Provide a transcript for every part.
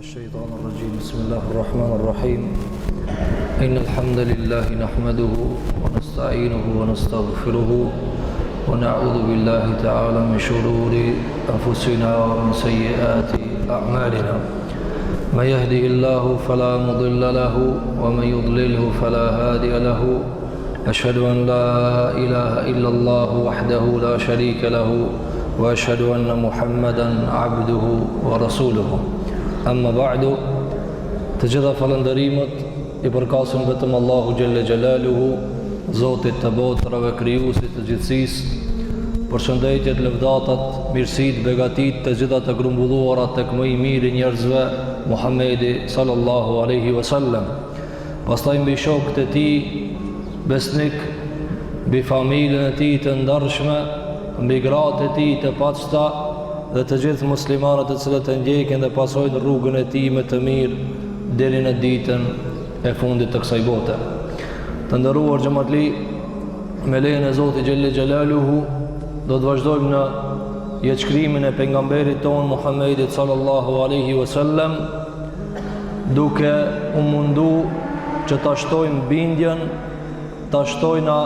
الشيطان الرجيم بسم الله الرحمن الرحيم إن الحمد لله نحمده ونستعينه ونستغفره ونعوذ بالله تعالى من شرور أنفسنا ومن سيئات أعمالنا من يهده الله فلا مضل له ومن يضلله فلا هادي له أشهد أن لا إله إلا الله وحده لا شريك له وأشهد أن محمدا عبده ورسوله أما بعد Të gjitha falënderimet i përkasin vetëm Allahu Xhelle Xhelaluhu, Zotit të botrave, krijuesit të gjithësisë. Përshëndetjet, lëvdatat, mirësitë, begatitë, të gjitha të grumbulluara tek më i miri i njerëzve, Muhammedi sallallahu alaihi wasallam. Pastaj mbi shokët e tij besnik, mbi familjen e tij të ndershme, mbi gratë e tij të pastra dhe të gjithë muslimanët të cilët e ndjekin dhe pasojnë rrugën e tij me të mirë deri në ditën e fundit të kësaj bote. Të nderuar xhematli, me lejen e Zotit Xhelle Xhelaluhu, do të vazhdojmë në jetëshkrimin e pejgamberit tonë Muhammedit sallallahu alaihi wasallam duke u mundu që ta shtojmë bindjen, ta shtojna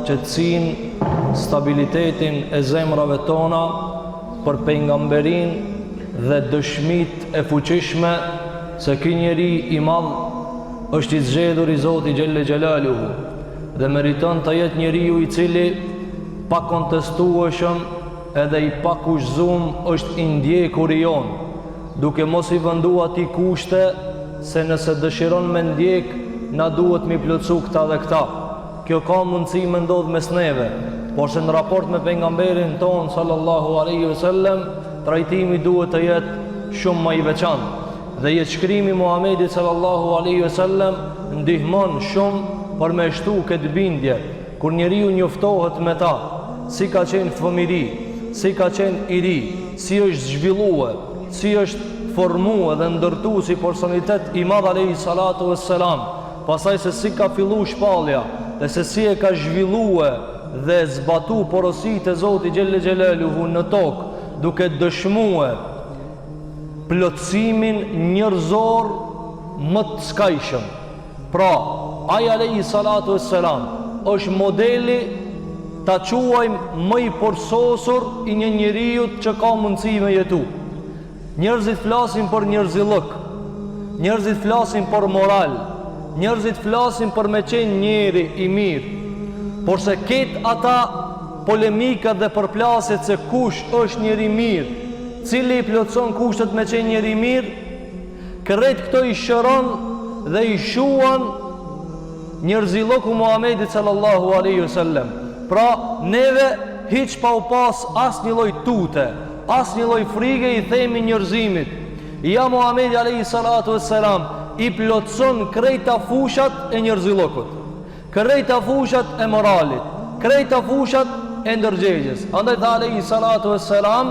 qetësinë, stabilitetin e zemrave tona për pejgamberinë dhe dëshmitë e fuqishme se ky njeri i madh është i zgjedhur i Zotit Xhelle Xhelaluhu dhe meriton të jetë njeriu i cili pakontestueshëm edhe i pakushtëzum është i ndjekuri jonë Duke mos i vendu atij kushte se nëse dëshiron me ndjek, na duhet m'i plotësu këta dhe këta. Kjo ka mundësi me ndodh mes neve, porse në raport me pejgamberin tonë sallallahu alaihi wasallam, trajtimi duhet të jetë shumë më i veçantë. Dhe jetëshkrimi i Muhamedit sallallahu alaihi wasallam ndihmon shumë për me shtu këtë bindje. Kur njeriu njoftohet me ta, si ka qenë fëmijëri, si ka qenë i ri, si është zhvillue, si është formue dhe ndërtu si personalitet i madh alejhi salatu vesselam, pastaj se si ka fillu shpallja dhe se si e ka zhvillue dhe zbatu porositë e Zotit xhelle xhelaluhu në tokë, duke dëshmue plotësimin njerëzor më të skajshëm. Pra, ai alejhi salatu vesselam është modeli ta quajmë më i përsosur i një njeriut që ka mundësi me jetu. Njerëzit flasin për njerëzillëk, njerëzit flasin për moral, njerëzit flasin për me qenë njeri i mirë. Porse krejt ata polemikat dhe përplasjet se kush është njeri i mirë, cili i plotëson kushtet me qenë njeri i mirë, Krejt këto i shëron dhe i shuan njerëzillëku i Muhamedit sallallahu alaihi wasallam. Pra, neve hiç pa u pas asnjë lloj tute, asnjë lloj frige i themi njerëzimit. Ja Muhamedi alaihi salatu wassalam i plotëson krejta fushat e njerëzillëkut. Krejta fushat e moralit, krejta fushat e ndërgjegjes. Andaj tha alejhi salatu vesselam,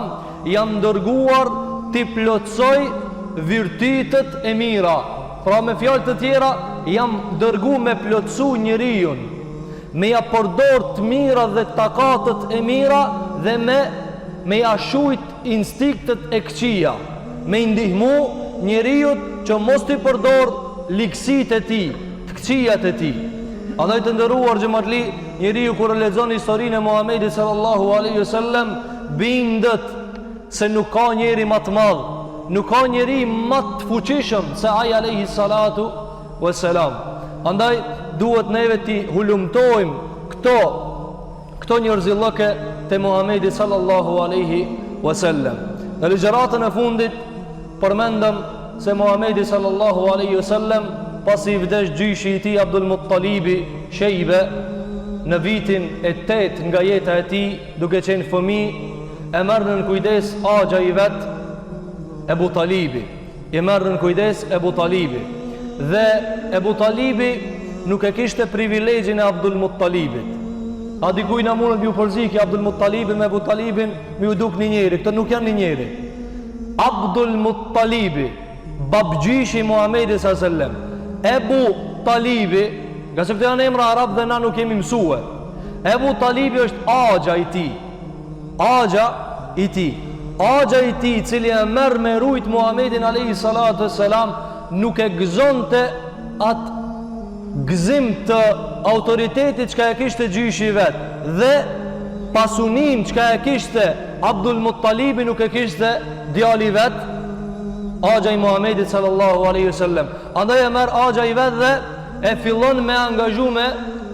jam dërguar t'i plotësoj virtytet e mira. Pra me fjalë të tjera, jam dërgu me plotësu njeriun, me ja përdor të mirat dhe takatet e mira dhe me me ja shujt instinktet e këqija, me i ndihmu njeriut që mos t'i përdor ligësitë e tij, të këqijat e tij. Andaj të nderuar xhematli, njeriu kur e lexon historinë e Muhamedit sallallahu alaihi wasallam, bindet se nuk ka njeri ma të madh, nuk ka njeri ma të fuqishëm se ai alaihi salatu wassalam. Andaj duhet neve t'i hulumtojmë këto këto njerëzillëke te Muhamedi sallallahu alaihi wasallam. Në ligjëratën e fundit përmendëm se Muhamedi sallallahu alaihi wasallam pasi i vdes gjyshi i tij Abdul Muttalibi Shejbe në vitin e 8 nga jeta e tij duke qenë fëmijë e merr nën kujdes axha i vet Ebu Talibi i merr nën kujdes Ebu Talibi. Dhe Ebu Talibi nuk e kishte privilegjin e Abdul Muttalibit. A dikujna mundet m'ju përzi ky Abdul Muttalibin me Ebu Talibin, m'ju duk një njeri. Këto nuk janë një njeri. Abdul Muttalibi, babgjyshi i Muhammedit s.a.s. Ebu Talibi, ngase këto janë emra arab dhe na nuk jemi mësue. Ebu Talibi është axha i tij. Axha i tij. Axha i tij, i cili e merr me rujt Muhamedin alayhi salatu wassalam, nuk e gëzonte atë gëzim të autoritetit çka e kishte gjyshi i vet dhe pasuninë çka e kishte Abdul Muttalibi nuk e kishte djali i vet axha i Muhamedit sallallahu alaihi wasallam. Andaj e merr axha i vet dhe e fillon me angazhu me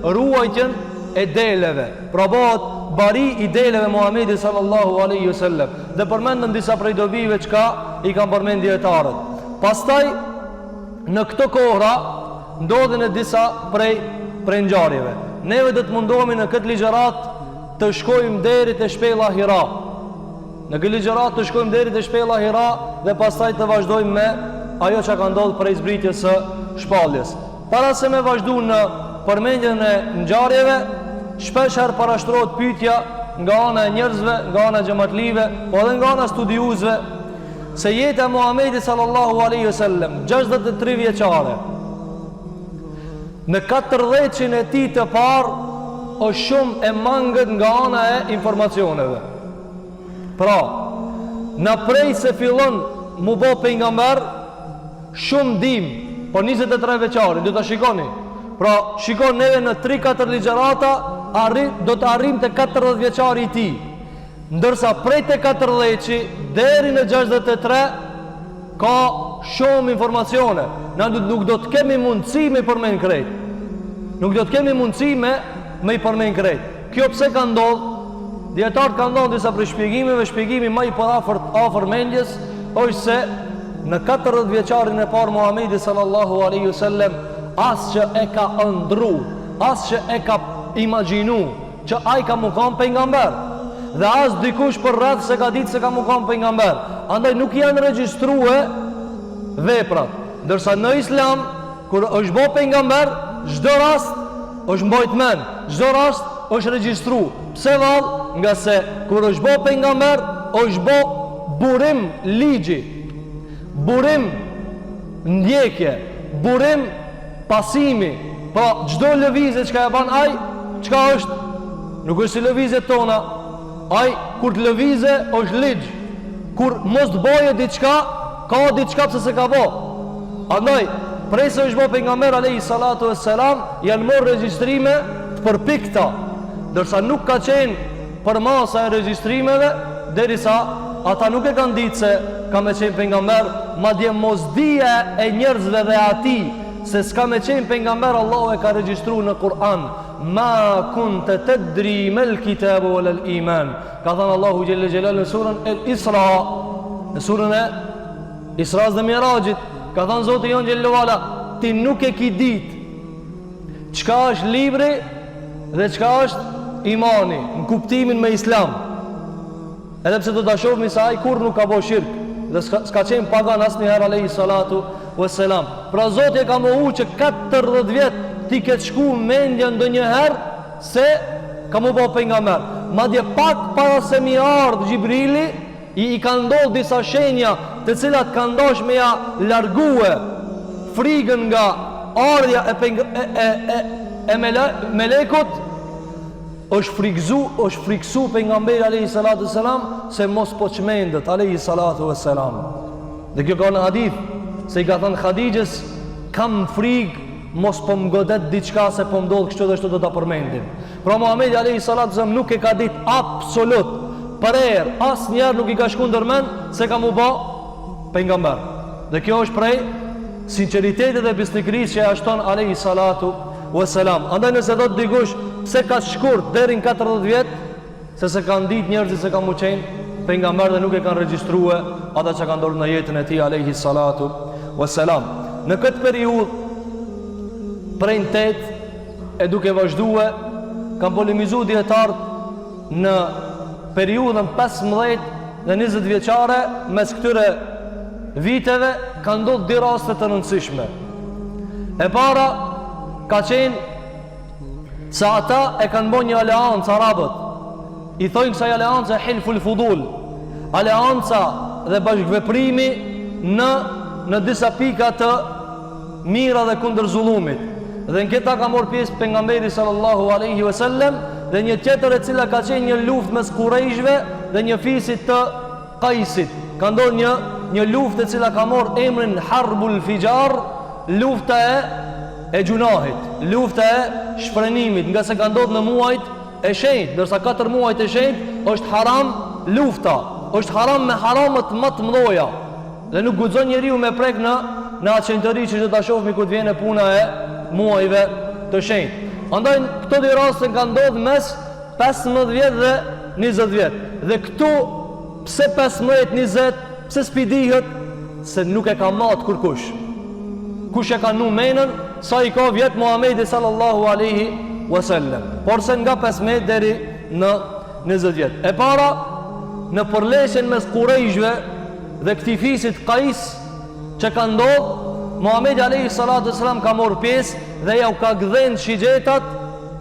ruajtjen e deleve. Pra bëhet bari i deleve Muhamedi sallallahu alaihi wasallam. Dhe përmendëm disa prej dobive çka i kanë përmend dijetarët. Pastaj në këto kohra ndodhin e disa prej prej ngjarjeve. Neve do të mundohemi në këtë ligjëratë të shkojmë deri te shpella Hira. Në këtë ligjëratë të shkojmë deri te shpella Hira dhe pastaj të vazhdojmë me ajo që ka ndodhur prej zbritjes së shpalljes. Para se me vazhdu në përmendjen e ngjarjeve, shpesh herë parashtrohet pyetja nga ana e njerëzve, nga ana e xhematlive, po edhe nga ana e studiuesve se jeta e Muhamedit sallallahu alaihi wasallam 63 vjeçare në 40 e tij të parë është shumë e mangët nga ana e informacioneve. Pra, na prej se fillon m'u bo pejgamber, shumë dim, por 23 vjeçari, do ta shikoni. Pra, shikon neve në 3-4 ligjërata, arri, do të arrim te 40 vjeçari i tij. Ndërsa prej te 40 deri në 63 ka shumë informacione. Na nuk do të kemi mundësi me i përmend krejt. Nuk do të kemi mundësi me me i përmend krejt. Kjo pse ka ndodh? Dijetarët kanë dhënë disa prej shpjegimeve, shpjegimi ma i përafërt afër mendjes është se në 40 vjeçarin e parë Muhamedi sallallahu alaihi wasallam as që e ka ëndrru, as që e ka imagjinu që ai ka m'u kanë pejgamber dhe as dikush përreth s'e ka ditë se ka m'u kanë pejgamber. Andaj nuk janë regjistrue veprat. Ndërsa në Islam Kur është bo pejgamber, çdo rast është mbajt men, çdo rast është regjistru. Pse vallë? Ngase kur është bo pejgamber, është bo burim ligji, burim ndjekje, burim pasimi. Pra çdo lëvizje çka e ban ai, çka është? Nuk është si lëvizjet tona. Ai kur të lëvize është ligj. Kur mos të boje diçka, ka diçka pse s'e ka bo. Andaj, prej se është bo pejgamber alayhi salatu vesselam, janë marrë regjistrime të përpikta, ndërsa nuk ka qenë përmasa e regjistrimeve derisa ata nuk e kanë ditë se ka me qenë pejgamber, madje mosdija e njerëzve dhe atij se s'ka me qenë pejgamber Allahu e ka regjistru në Kur'an. Ma kunte tedri mel kitabu wala al iman. Ka thënë Allahu xhelle xhelal në surën El Isra, në surën e Isra's dhe Miraxhit, ka thënë Zoti jonë xhelle ve ala, ti nuk e ki ditë çka është libri dhe çka është imani në kuptimin me islam. Edhe pse do ta shohim se ai kurrë nuk ka bo shirk dhe s'ka qenë pagan asnjëherë alayhi salatu vesselam. Pra Zoti e ka mohu që 40 vjet t'i ketë shku mendja ndonjëherë se ka m'u bo pejgamber. Madje pak para se m'i ardhë Xhibrili, i, i kanë ndodhë disa shenja të cilat kanë dash me ja largue frigën nga ardhja e, peng, e, e, e, e mele, melekut, është frikëzu, është frikësu pejgamberi alayhi salatu selam se mos po çmendet alayhi salatu vesselam. Dhe kjo ka në hadith se i ka thënë Hadixhes kam frikë mos po më godet diçka se po ndodh kështu dhe kështu do ta përmendim. Pra Muhamedi alayhi salatu selam nuk e ka ditë absolut prerë asnjëherë nuk i ka shku ndërmend se ka m'u bë pejgamber. Dhe kjo është prej sinqeritetit dhe besnikërisë që e shton alayhi salatu vesselam. Andaj nëse thotë dikush pse kaq shkurt deri në 40 vjet, se s'e kanë ditë njerëzit se ka m'u qenë pejgamber dhe nuk e kanë regjistrue ata që kanë ndodhur në jetën e tij alayhi salatu vesselam. Në këtë periudhë prej në 8 e duke vazhdue kanë polemizu dijetarët në periudhën 15 dhe 20 vjeçare mes këtyre viteve kanë ndodhur dy raste të rëndësishme. E para ka qenë se ata e kanë bo një aleancë arabët. I thojnë kësaj aleance Hilful Fudul. Aleanca dhe bashkëveprimi në në disa pika të mira dhe kundër zullumit. Dhe në këta ka marrë pjesë pejgamberi sallallahu alaihi wasallam dhe një tjetër e cila ka qenë një luftë mes kurejshve dhe një fisi të. Kajsit. Ka ndodhur një një luftë e cila ka marrë emrin Harbul Fixhar, lufta e e gjunahit, lufta e shfrenimit, ngase ka ndodhur në muajt e shenjtë, ndërsa katër muajt e shenjtë është haram lufta, është haram me haramet më të mëdha. Dhe nuk guxon njeriu me prek në në atë shenjtëri që do ta shohmi kur të vjen puna e muajve të shenjtë. Andaj këto dy raste kanë ndodhur mes 15 vjet dhe 20 vjet. Dhe këtu pse 15 20, pse s'pi dihet se nuk e ka mat kurkush. Kush e ka nu menën sa i ka vjet Muhamedi sallallahu alaihi wasallam. Porse nga 15 deri në 20 vjet. E para në përleshjen mes Kurejshve dhe këtij fisit Kajs që ka ndodh, Muhamedi alaihi salatu wasallam ka marrë pjesë dhe ja u ka gdhend shigjetat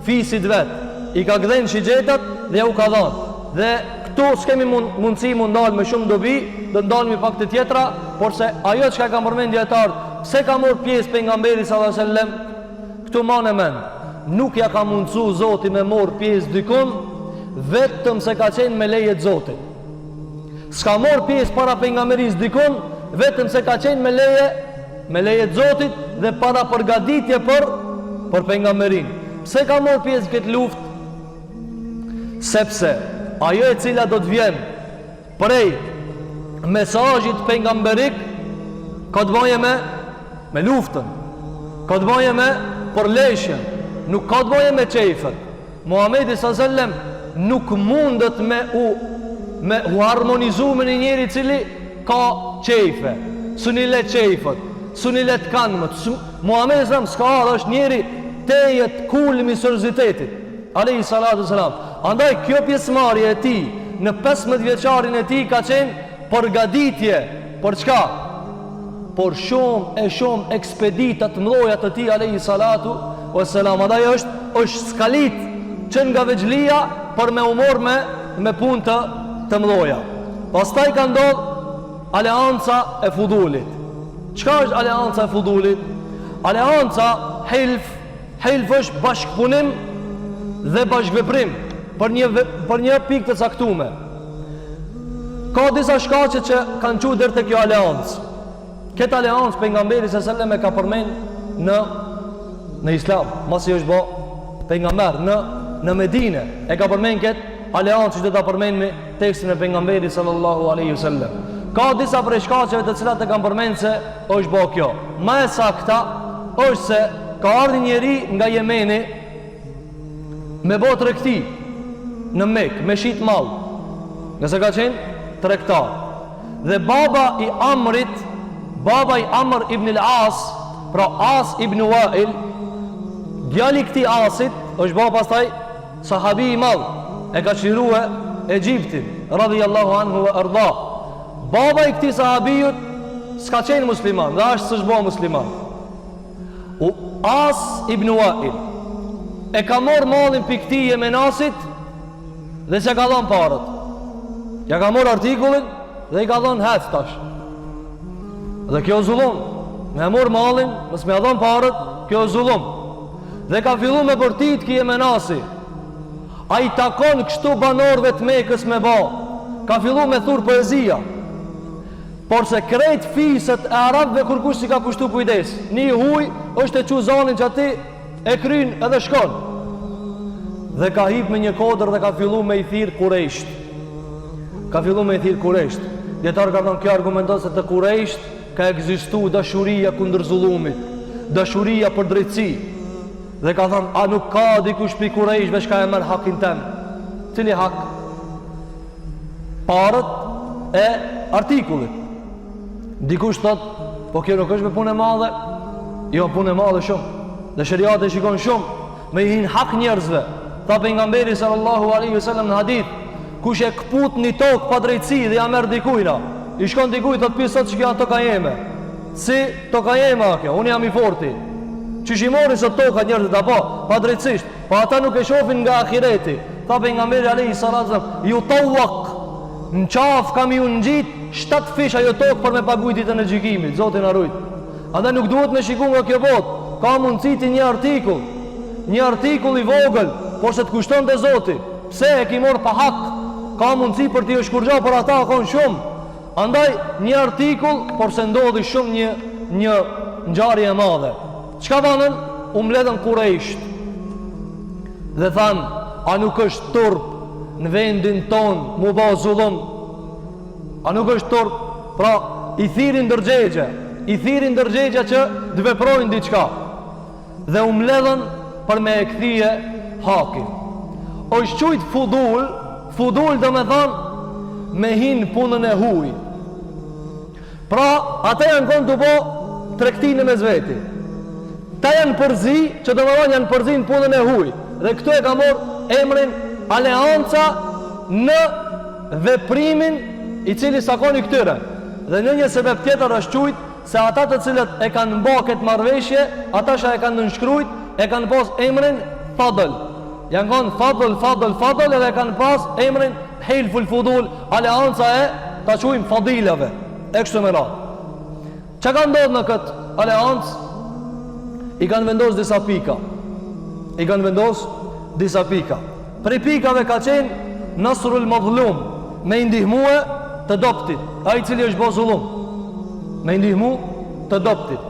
fisit vet. I ka gdhend shigjetat dhe ja u ka dhanë. Dhe këtu s'kemi mund, mundësi mu ndal me shumë dobi, do ndalemi pak te tjetra, porse ajo çka kanë përmend dijetarët, pse ka marrë pjesë pejgamberi sallallahu alajhi wasallam, këtu mane mend, nuk ja ka mundësu Zoti me marrë pjesë dikun, vetëm se ka qenë me leje të Zotit. S'ka marrë pjesë para pejgamberisë dikun, vetëm se ka qenë me leje me leje të Zotit dhe para përgatitje për për pejgamberinë. Pse ka marrë pjesë këtë luftë? Sepse ajo e cila do të vjen prej mesazhit pejgamberik ka të bëjë me me luftën, ka të bëjë me përleshjen, nuk ka të bëjë me qejfet. Muhamedi sallallahu alaihi wasallam nuk mundet me u me u harmonizu me një njeri i cili ka qejfe, s'un i le qejfet, s'un i le të kanmët. Muhamedi sallallahu alaihi wasallam s'ka ardhë, është njeri tejet kulmi i seriozitetit. Alaihi salatu wasalam. Andaj kjo pjesëmarrje e tij në 15 vjeçarin e tij ka qenë përgatitje për çka? Por shumë e shumë ekspedita të mëdha të tij alayhi salatu wassalam. Andaj është është skalit që nga vegjëlia për me u marr me me punë të të mëdha. Pastaj ka ndodh aleanca e Fudulit. Çka është aleanca e Fudulit? Aleanca Hilf, Hilf është bashkëpunim dhe bashkëveprim për një për një pikë të caktume. Ka disa shkaqe që kanë çu deri te kjo aleancë. Këtë aleancë pejgamberi sallallahu alajhi wasallam e ka përmend në në Islam, masi është bë pejgamber në në Medinë, e ka përmend këtë aleancë që do ta përmendim tekstin e pejgamberit sallallahu alaihi wasallam. Ka disa prej shkaqeve të cilat e kanë përmend se është bë kjo. Më e sakta është se ka ardhur njeri nga Jemeni me bo tregti në Mekë, me shit mall, ngase ka qenë tregtar. Dhe baba i Amrit, baba i Amr ibn al-As, pra As ibn Wail, djali i këtij Asit, është ba pastaj sahabi i madh, e ka çlirue Egjiptin, radhiyallahu anhu wa arda. Baba i këtij sahabiut s'ka qenë musliman, dhe as s'është ba musliman. U As ibn Wail e ka marrë mallin pi këtij jemenasit dhe s'ja ka dhënë paret. Ja ka marrë artikullin dhe i ka dhënë hec tash. Dhe kjo zullum. Me e marrë mallin, mos me ja dhënë paret, kjo zullum. Dhe ka fillu me bërtit ky jemenasi. A i takon kështu banorëve të Mekës me ba? Ka fillu me thur poezia. Porse krejt fiset e arabëve kurkush s'i ka kushtu kujdes. Një i huj është e çu zanin që aty e kryn edhe shkon. Dhe ka hip me një kodër dhe ka fillu me i thirr kurejsht. Ka fillu me i thirr kurejsht. Dijetarët kanë thonë kjo argumenton se te kurejsht ka ekzistu dashuria kundër zullumit, dashuria për drejtësi. Dhe ka thonë, a nuk ka dikush prej kurejshve çka e merr hakin tem? Cili hak? Paret e artikullit. Dikush thot, po kjo nuk është me punë e madhe. Jo, punë e madhe shumë. Dhe sheriati e shikon shumë me i hin hak njerëzve. Tha pejgamberi sallallahu alaihi wasallam në hadith, kush e kput një tokë pa drejtësi dhe ja merr dikujna, i shkon dikujt thot pi sot që kjo toka jeme. Si toka jeme a kjo, unë jam i forti. Qysh i marrin sot tokat njerëzit apo padrejtësisht. Po ata nuk e shofin nga ahireti. Tha pejgamberi alejhi salatu selam, jutawwak, në qafë ka me ju ngjit shtatë fish ajo tokë për me paguj ditën e gjykimit, Zoti na rujt. Andaj nuk duhet me shiku nga kjo botë, ka mundësi ti një artikull, një artikull i vogël, por se të kushton te Zoti, pse e ki marrë pa hak? ka mundësi për ty është kurgjo, por ata kanë shumë. Andaj, një artikull, por se ndodhi shumë një, një ngjarje e madhe. Çka thanën? U mbledhën kurejsht. Dhe thanë, a nuk është turp në vendin tonë m'u ba zullum? A nuk është turp? Pra, i thirri ndërgjegje, i thirri ndërgjegja që të veprojnë diçka. Dhe u mbledhën për me e kthye hakin. Është qujt fudul, fudul domethanë me hi n'punën e huj. Pra, ata janë konë tu bo tregti në mes veti. Ta janë përzi, që domethanë janë përzi në punën e huj. Dhe këtu e ka marrë emrin Aleanca në veprimin i cili s'a kon i këtyre. Dhe në një sebeb tjetër është qujt se ata të cilët e kanë ba këtë marrëveshje, ata që e kanë nënshkrujt, e kanë pas emrin Fadl. Janë kanë Fadl, Fadl, Fadl edhe e kanë pas emrin Hilful Fudul, aleanca e ta quajmë Fadilave. E kështu me radhë. Çka ka ndodhur në këtë aleancë? I kanë vendos disa pika. I kanë vendos disa pika. Prej pikave ka qenë Nasrul Madhlum, me i ndihmue të dobtit, ai i cili është bo zullum. Me i ndihmu të dobtit.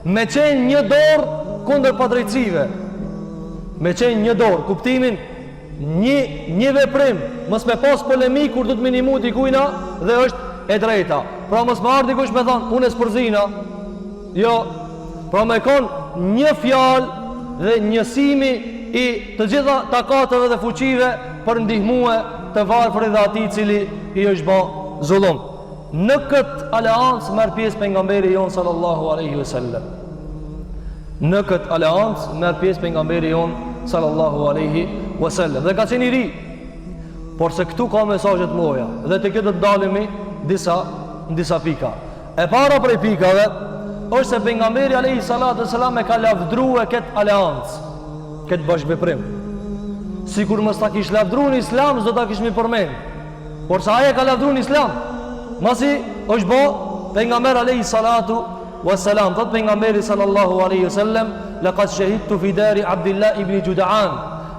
Me qenë një dorë kundër padrejtësive. Me qenë një dorë, kuptimin një një veprim, mos me pas polemikë kur do të me nimu dikujna dhe është e drejta. Pra mos me ardh dikush me thonë, unë e s'përzina. Jo, pra me kon një fjalë dhe njësimi i të gjitha takateve dhe fuqive për ndihmue të varfrit dhe atij i cili i është ba zullum. Në këtë aleancë merr pjesë pejgamberi jonë sallallahu alaihi wasallam. Në këtë aleancë merr pjesë pejgamberi jonë sallallahu alaihi wasallam. Dhe ka qenë i ri. Por se këtu ka mesazhe të mëdha dhe te kjo do të ndalemi disa në disa pika. E para prej pikave është se pejgamberi alaihi salatu wasallam e ka lavdrue këtë aleancë, këtë bashkëveprim. Sikur mos ta kish lavdru në Islam, s'do ta kishmi përmend. Por se ai e ka lavdru në Islam, masi është bo pejgamber alaihi salatu wasalam, thot pejgamberi sallallahu alaihi wasallam, laqad shahidtu fi dari Abdullah ibn Jud'an.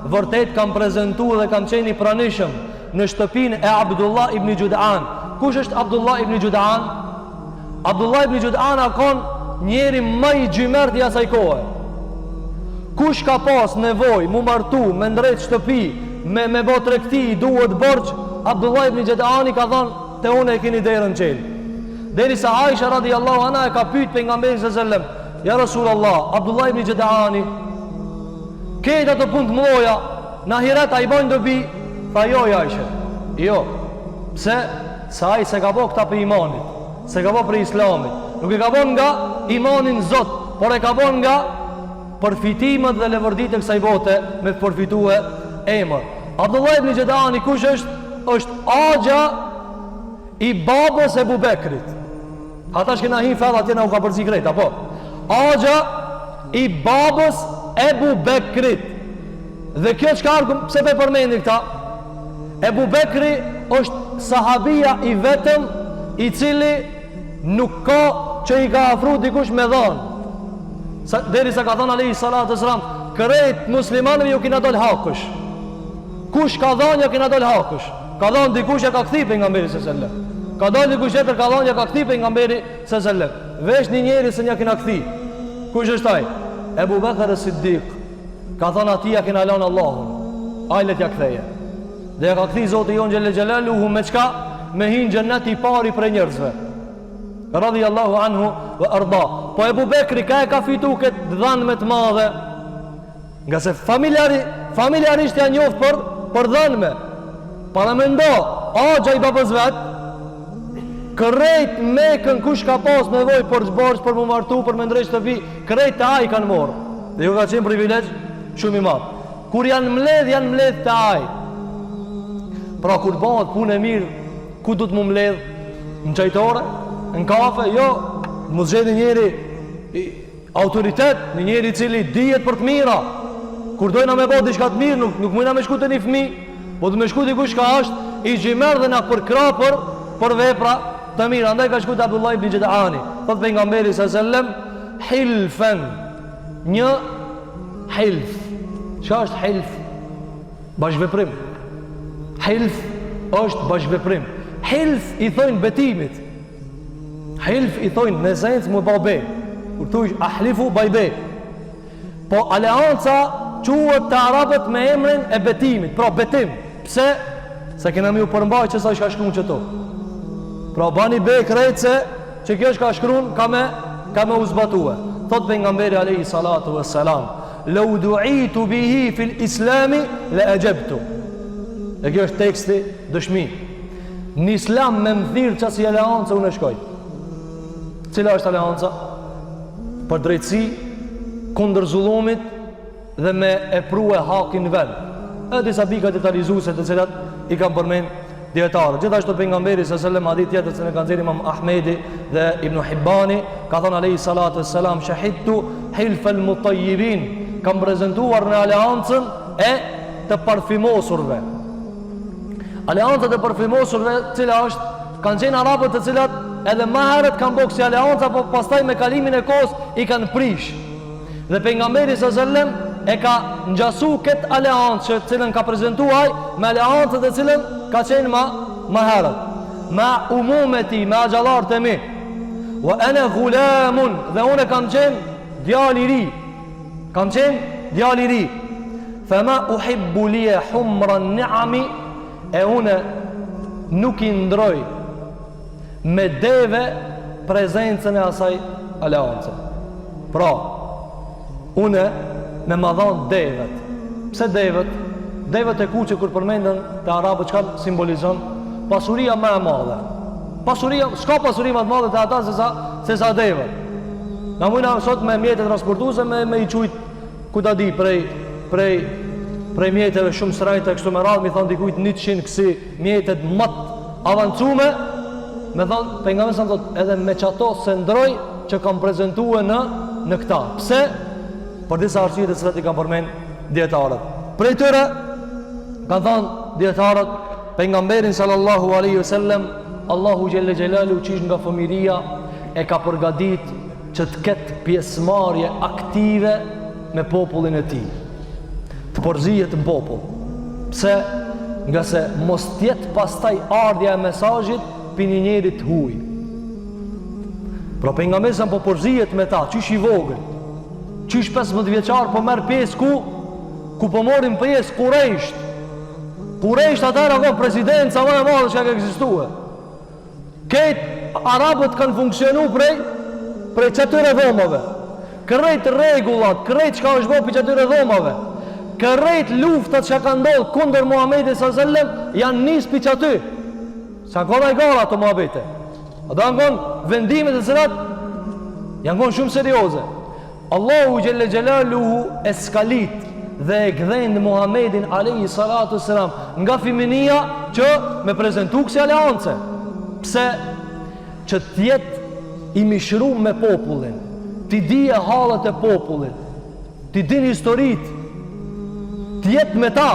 Vërtet kam prezentu dhe kam qenë i pranishëm në shtëpinë e Abdullah ibn Jud'an. Kush është Abdullah ibn Jud'an? Abdullah ibn Jud'an a kon njeri ma i xhymert i asaj kohe. Kush ka pas nevojë mu martu, me ndreq shtëpi, me me bo tregti, i duhet borxh, Abdullah ibn Jud'ani ka thonë te unë e keni derën çel. Derisa Aisha radiallahu anha e ka pyet pejgamberin sallallahu alaihi wasallam, ja Rasulullah, Abdullah ibn Jud'ani, krejt ato punë të mëdha, në ahiret a i bojnë dobi? Tha jo, ja Aisha. Jo. Pse? Se ai s'e ka bo këta prej imanit, s'e ka bo prej islamit, nuk e ka bo nga imani n'Zot, por e ka bo nga përfitimet dhe levërditë e kësaj bote me përfitue emër. Abdullah ibn Xhedani kush është? Është axha i babës Ebu Bekrit. Ata që kena hi fell atje na u ka përzi krejt, apo? Axha i babës Ebu Bekrit. Dhe kjo çka argum, pse pe përmendi këta? Ebu Bekri është sahabia i vetëm i cili nuk ka që i ka afru dikush me dhanë. Sa, derisa ka thonë alejhi salatu selam, krejt muslimanëve ju kina dal hakësh. Kush ka dhanë, ja kina dal hakësh. Ka dhanë dikush ja ka kthy pejgamberi sallallahu alejhi sellem. Ka dalë dikush tjetër ka dhanë ja ka kthy pejgamberi sallallahu alejhi sellem. Veç një njeri s'ja kina kthy. Kush është ai? Ebu Bekër es-Siddik. Ka thonë atij ja kena lanë Allahun. Ai le t'ja ktheje. Dhe ja ka kthy Zoti jonë xhele xhelaluhu me çka? Me hi n'xhennet i pari prej njerëzve. Radhi Allahu anhu ve arda. Po Ebu Bekri ka e ka fitu këtë dhanme të madhe? Ngase familjari, familjarisht janë njoft për, për dhanme. Paramendo, axha i babës vet, krejt Mekën kush ka pas nevojë për borxh, për mu martu, për me ndreq shtëpi, krejt te ai kanë morë. Dhe ju ka qenë privilegj shumë i madh. Kur janë mbledh, janë mbledh te ai. Pra kur bëhet punë e mirë, ku duhet mu mbledh? Në çajtore? Në kafe? Jo, mu zgjedh një njeri Autoritet, një njeri i cili dihet për të mira. Kur dojna me bo diçka të mirë, nuk nuk mujna me shku te një fëmijë, po do me shku dikush ka është i xhymert dhe na përkrah për për vepra të mira. Andaj ka shku te Abdullah ibn Xhedani. Thot pejgamberi sallallahu alajhi wasallam, hilfen, një hilf. Çka është hilf? Bashkëveprim. Hilf. Është bashkëveprim. Hilf i thojnë betimit. Hilf i thojnë në esencë me ba be. Kur thuj ahlifu baj be. Po aleanca quhet te arabët me emrin e betimit, pra betim. Pse? Se kena me ju përmbajt qësaj çka shkrun qëtu. Pra bani be krejt se që kjo çka shkrun ka me, ka me u zbatue. Thot pejgamberi alejhi salatu ve selam, Leu duitu bihi fil islami le exhebtu. E kjo është teksti dëshmi. Në islam me më thirrë qasi aleance unë e shkoj. Cila është aleanca? Për drejtësi, kundër zullumit dhe me e prue hakin n'vend. Edhe disa pika detalizuese të cilat i kanë përmend dijetarët. Gjithashtu pejgamberi sallallahu alajhi wasallam hadith tjetër që e ka nxjerrë Imam Ahmedi dhe Ibn Hibbani, ka thënë alayhi salatu wassalam shahidtu hilf al mutayyibin, kam prezentuar në aleancën e të parfymosurve. Aleancat e parfymosurve, cila është kanë qenë arabët të cilat edhe më herët kanë bërë kësi aleanca, po pastaj me kalimin e kohës i kanë prish. Dhe pejgamberi sallallahu alajhi wasallam e ka ngjasu këtë aleancë që cilën ka prezentu ai me aleancën të cilën ka qenë ma më herët. Me umumeti, me axhallarët e mi. Wa ana ghulamun dhe unë kam qenë djalë i ri. Kam qenë djalë i ri. Fa ma uhibbu li humra ni'ami e unë nuk i ndroj me deve prezencën e asaj aleance. Pra, une me ma dhanë devet. Pse devet? Devet e kuqe kur përmenden te arabët çka simbolizon? Pasuria më e madhe. Pasuria, s'ka pasuri më të madhe te ata se sa, se sa devet. Na mujna sot me mjete transportuese me, me i qujt Ku ta di prej prej prej mjeteve shumë srejta e kështu me radhë, mi thonë dikujt 100 kësi mjetet më të avancume, me thonë, pejgamberi sa thotë, edhe me qato s'e ndroj që kam prezentue në, në këta. Pse? Për disa arsye të cilat i kanë përmend dijetarët. Prej tyre, kanë thonë dijetarët, pejgamberin sallallahu alaihi wasallam, Allahu xhelle xhelaluhu qysh nga fëmiria e ka përgatit që të ketë pjesëmarrje aktive me popullin e tij. Të përzihet në popull. Pse? Ngase mos të jetë pastaj ardhja e mesazhit pi një njeri të huj. Pra pejgamberi sa po përzihet me ta, qysh i vogël, qysh 15 vjeçar po merr pjesë ku ku po marrin pjesë kurejsht. Kurejsht atëherë ka presidenca më e madhe që ka ekzistue. Krejt arabët kanë funksionu prej prej qatyre dhomave. Krejt rregullat, krejt çka është bo prej qatyre dhomave. Krejt luftat që kanë ndodhur kundër Muhamedit sallallahu alajhi wasallam janë nis prej qaty. S'janë kon hajgare ato muhabete. Ato janë kon vendime të cilat janë kon shumë serioze. Allahu xhelle xhelaluhu e skalit dhe e gdhend Muhammedin alejhi salatu selam nga fiminia që me prezentu kësi aleance. Pse? Që të jetë i mishrum me popullin, t'i dije hallet e popullit, t'i din historitë, të jetë me ta,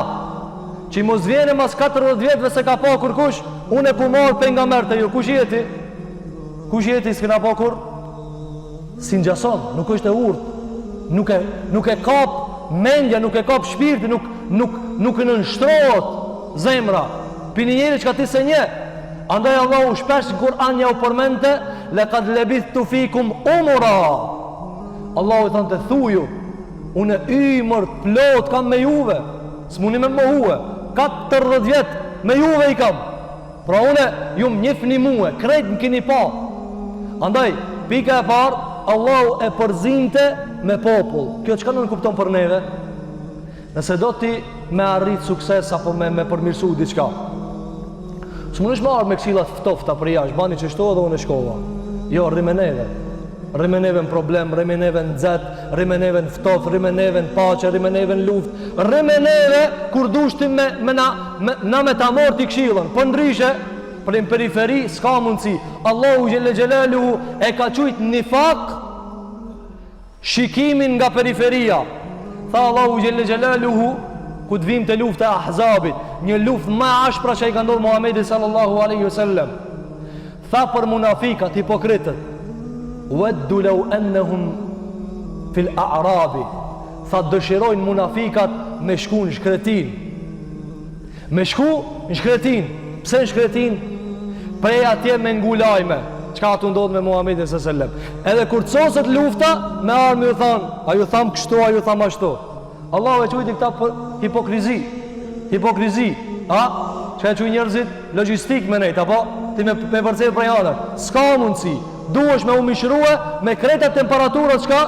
që i mos vjene mas 40 vjetëve s'e ka pa kurkush, unë e kum ardh pejgamber te ju, kush je ti? Kush je ti s'kena pa kurr? S'i ngjason, nuk është e urtë, nuk e, nuk e kap mendja, nuk e kap shpirti, nuk, nuk, nuk e nënshtrohet zemra. Pi një njeri çka ti s'e njeh. Andaj Allahu shpesh në Kur'an jau përmendte, lekad lebithtu fikum umura. Allahu i thonte thuju, unë ymër të plot kam me juve, s'muni me mohue, 40 vjet me juve i kam. Pra une, ju më njifni mue, krejt më kini pa. Andaj, pika e parë, Allahu e përzinte me popull. Kjo çka nënkupton për neve? Nëse do ti me arrit sukses apo me, me përmirësu diçka. S'mundesh me ardh me këshilla të ftofta për jashtë, bani qështu edhe unë e shkova. Jo, rri me neve. Rri me neve në problem, rri me neve në nxehtë, rri me neve në ftohtë, rri me neve në paqe, rri me neve në luftë, rri me neve kur dush ti me, me na, me, na me ta marrë ti këshillën. Përndryshe, prej në periferi s'ka mundësi. Allahu xhelle xhelaluhu e ka qujt nifak shikimin nga periferia. Tha Allahu xhelle xhelaluhu kur të vim te lufta e Ahzabit, një luftë më e ashpra që i ka ndodhur Muhamedit sallallahu alaihi wasallam. Tha për munafikat, hipokritët, Weddu lau ennehum fil a'rabi, tha dëshirojnë munafikat me shku në shkretinë. Me shku në shkretinë. Pse në shkretinë? Prej atje me ngu lajme, çka tu ndodhë me Muhammedin alejhi selam. Edhe kur të soset lufta, me ardh me ju thanë, a ju thamë kështu, a ju thamë ashtu. Allahu e qujti këta për hipokrizi. Hipokrizi. A? Çka e qujnë njerëzit? Logjistikë me nejtë, apo? Ti me, me përcjell prej anësh. S'ka mundësi. Duhesh me u mishrue me krejt ato temperaturat çka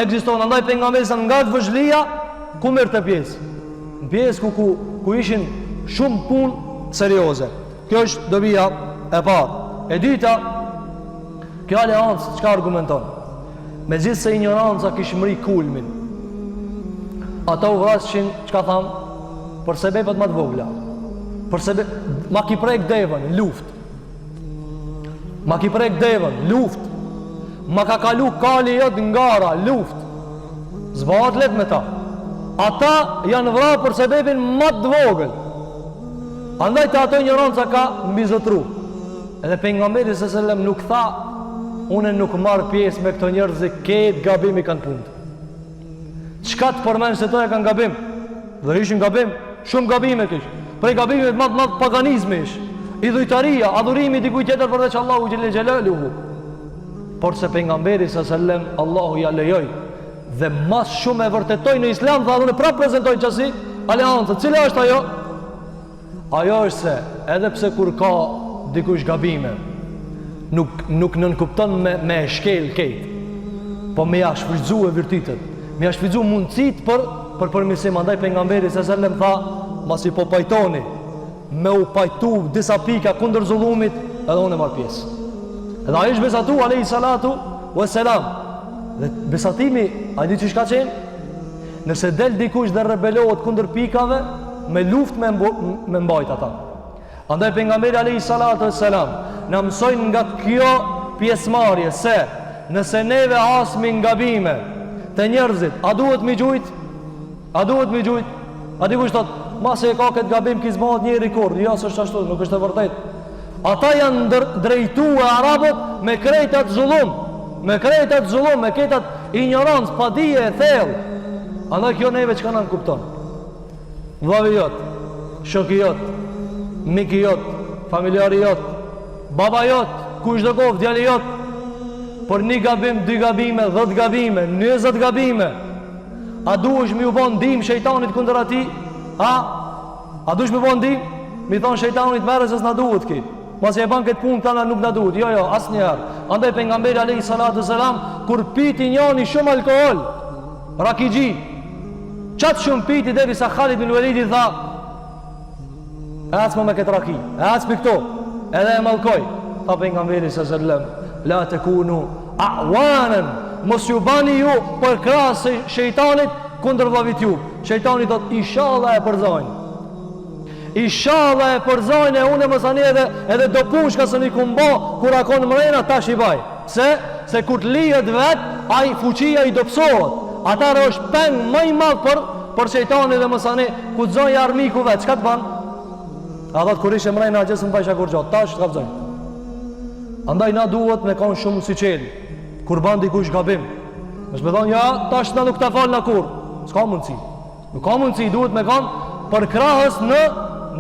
ekziston. Andaj pejgamberi sa nga vëzhlia, ku merrte pjesë? Në pjesë ku, ku, ku ishin shumë punë serioze. Kjo është dobia e parë. E dyta, kjo aleancë çka argumenton? Megjithëse injoranca kish mri kulmin, ata u vrashin, çka thamë, për sebepet ma të vogla. Për sebe, ma ki prek devën, luft. Ma ki prek devën, luft. Ma ka kalu kali jot n'gara, luft. S'bahet let me ta. Ata janë vra për sebepin ma të vogël. Andaj te ato injoranca ka mbizotru. Edhe pejgamberi alejhi selam nuk tha unë nuk marr pjesë me këto njerëz krejt gabim i kanë punët. Çka të përmend se to e kanë gabim? Dhe ishin gabim, shumë gabime kish. Prej gabimeve ma të madh paganizmi ish. Idhujtaria, adhurimi i dikujt tjetër përveç Allahu xhelle xhelaluhu. Por se pejgamberi alejhi selam Allahu ja lejoi dhe mas shumë e vërtetoi në islam tha unë prapë prezentoj qasi aleancë. Cila është ajo? Ajo është se edhe pse kur ka dikush gabime, nuk nuk nënkupton me me e shkel krejt. Po me ja shfrytëzue virtytet, me ja shfrytëzu mundësitë për për përmirësim. Andaj pejgamberi alejhi selam tha, masi po pajtoni me u pajtu disa pika kundër zullumit, edhe unë marr pjesë. Edhe ai është besatu alayhi salatu wa salam. Dhe besatimi, a di qysh ka qenë? Nëse del dikush dhe rebelohet kundër pikave, me luftë me, mbo, me mbajt ata. Andaj pejgamberi alayhi salatu wassalam na mësojnë nga kjo pjesëmarrje se nëse neve hasmi n'gabime te njerëzit, a duhet mi gjujt? A duhet mi gjujt? A dikush thot, masi e ka këtë gabim ky s'bahet njeri kurrë. Jo, s'është ashtu, nuk është e vërtetë. Ata janë ndër, drejtue arabët me krejt atë zullum, me krejt atë zullum, me krejt atë injorancë, padije e thellë. Andaj kjo neve çka nënkupton? Vllavi jot, shoki jot, miki jot, familjari jot, baba jot, kushdo koftë, djali jot, për një gabim, dy gabime, dhet gabime, njëzet gabime, a duhesh me ju bo ndihmë shejtanit kundër atij? A? A duhesh me bo ndihmë? Mi thonë shejtanit merre se s'na duhet ky. Masi e ban këtë punë këta na nuk na duhet. Jo, jo, asnjëherë. Andaj pejgamberi alayhi salatu selam kur piti njani shumë alkool, rakixhi. Qaq shumë piti derisa Khalid bin Walidi tha: "Ec më me këtë raki, ec me këto." Edhe e mallkoi. Tha pejgamberi sallallahu alaihi wasallam: "La takunu a'wanan." Mos ju bani ju përkrahës shejtanit kundër vllavit ju. Shejtani thot, ishalla e përzojnë. Ishalla e përzojnë e unë masanej edhe, edhe do punë shka s'un i kum bo, kur a konë mrena, tash i baj. Se, se kur të lihet vet, ai fuqia i dobësohet. Atëherë është peng më i madh për, për shejtanin dhe masanej, kur të zojë armiku vet, çka të ban? A thot, kur ishe mrena, gjë s'më bajsha kurgjo, tash të kallzoj. Andaj na duhet me konë shumë syçelë, kur ban dikush gabim. Mos me thonë, ja, tash na nuk ta falna kurrë. S'ka mundësi. Nuk ka mundësi, duhet me kanë përkrahës në,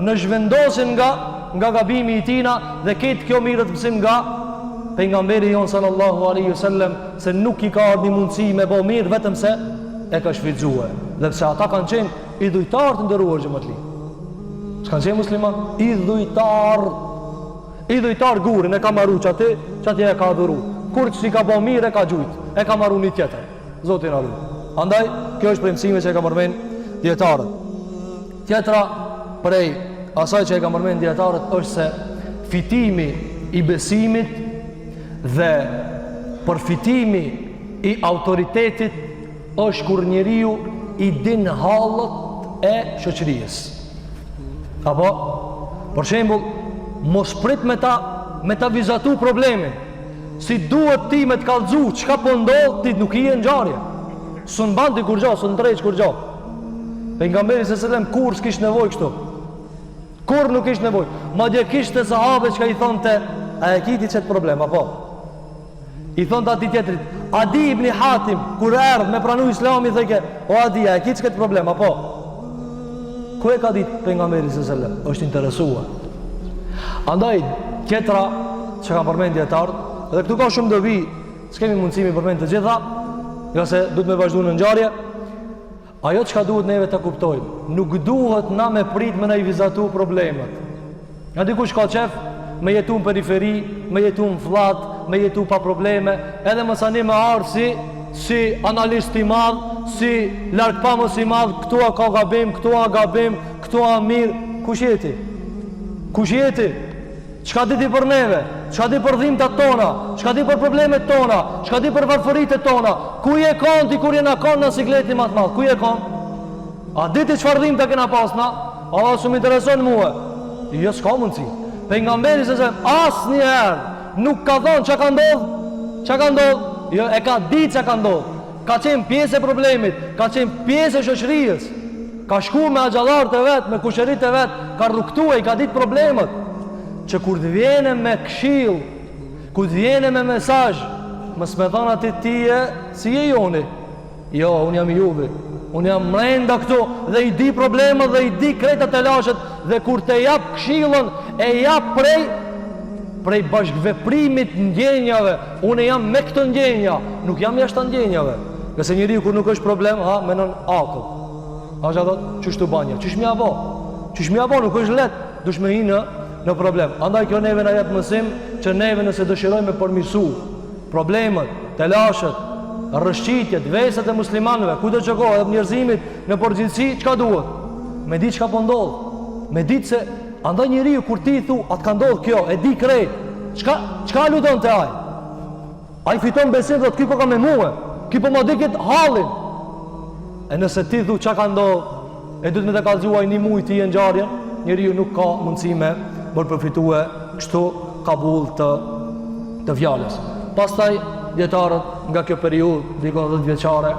në zhvendosjen nga, nga gabimi i tina dhe këtë kjo mirret mësim nga pejgamberi jonë sallallahu alaihi wasallam se nuk i ka ardhë një mundësi me bo mirë vetëm se e ka shfrytëzue. Dhe pse ata kanë qenë idhujtarë të nderuar xhematli. S'kanë qenë musliman, idhujtarë. Idhujtar gurin e ka maru qaty, qaty e ka adhuru. Kur s'i ka bo mirë e ka gjujt, e ka maru një tjetër. Zoti na rujt. Andaj, kjo është prej mësimeve që e kanë përmend dijetarët. Tjetra prej asaj që e kanë përmend dijetarët është se fitimi i besimit dhe përfitimi i autoritetit është kur njeriu i din hallet e shoqërisë. Apo, për shembull, mos prit me ta me ta vizatu problemin. Si duhet ti me të kallxu çka po ndodh, ti nuk je në ngjarje. S'un ban ti kurgjo, s'un ndreq kurgjo. Pejgamberi alejhi selam kurrë s'kish nevojë kështu. Kurrë nuk kish nevojë. Madje kishte sahabe çka i thonte, a e ki ti qet problem apo? I thonte atij tjetrit, Adi ibn Hatim, kur erdh me pranu islamin, i thojke, o Adi, a e ki qët problem, apo? Ku e ka ditë pejgamberi alejhi selam? është interesua. Andaj, tjetra që kanë përmend dijetarët, dhe këtu ka shumë dobi, s'kemi mundësi m'i përmend të gjitha, ngase duhet me vazhdu në ngjarje, ajo çka duhet neve të kuptojmë, nuk duhet na me prit me na i vizatu problemet. Nga dikush ka qef me jetu në periferi, me jetu në fllat, me jetu pa probleme, edhe masanej me ardhë si, si analist i madh, si largpamës i madh, këtu a ka gabim, këtu a gabim, këtu a mirë, kush je ti? Kush je ti? Çka di ti për neve? Çka di për dhimtat tona? Çka di për problemet tona? Çka di për varfëritë tona? Ku je kanë ti kur jena kanë në sikletin ma të madh? Ku je kanë? A di ti çfarë dhimta kena pas na? A s'më intereson mue? Jo, s'ka mundësi. Pejgamberi se se asnjëherë nuk ka thonë çka ka ndodh? Çka ka ndodh? Jo, e ka ditë çka ka ndodh. Ka qenë pjesë e problemit, ka qenë pjesë e shoqërisë. Ka shku me axhallarët e vet, me kushërit e vet, ka rrugëtu e i ka ditë problemet. Që kur të vjen me këshill, kur të vjen me mesazh, mos me thonë aty ti je, si je joni. Jo, unë jam i juvi. Unë jam mrenda këtu dhe i di problemet dhe i di krejt telashet dhe kur të jap këshillën e jap prej prej bashkëveprimit ndjenjave. Unë jam me këto ndjenja, nuk jam jashtë ndjenjave. Nëse njeriu kur nuk është problem, ha, menon akull. A çka thot, qysh të banja, qysh m'ja bo? Qysh m'ja bo, nuk është lehtë, dush me hi në, në problem. Andaj kjo neve na jep mësim që neve nëse dëshirojmë me përmirësu problemet, telashet, rrëshqitjet, veset e muslimanëve, kudo që ka, edhe njerëzimit në përgjithësi, çka duhet? Me ditë çka po ndodh. Me ditë se andaj njeriu kur ti i thu, a t'ka ndodh kjo, e di krejt. Çka çka aludon te ai? Ai fiton besim thotë ky po ka me mua. Ky po ma di këtë hallin. E nëse ti thu çka ka ndodh, e duhet me të kallzu ai një muj ti e ngjarjen, njeriu nuk ka mundësi me për përfitue kështu kabul të, të fjalës. Pastaj, dijetarët nga kjo periudhë, dikun 10 vjeçare,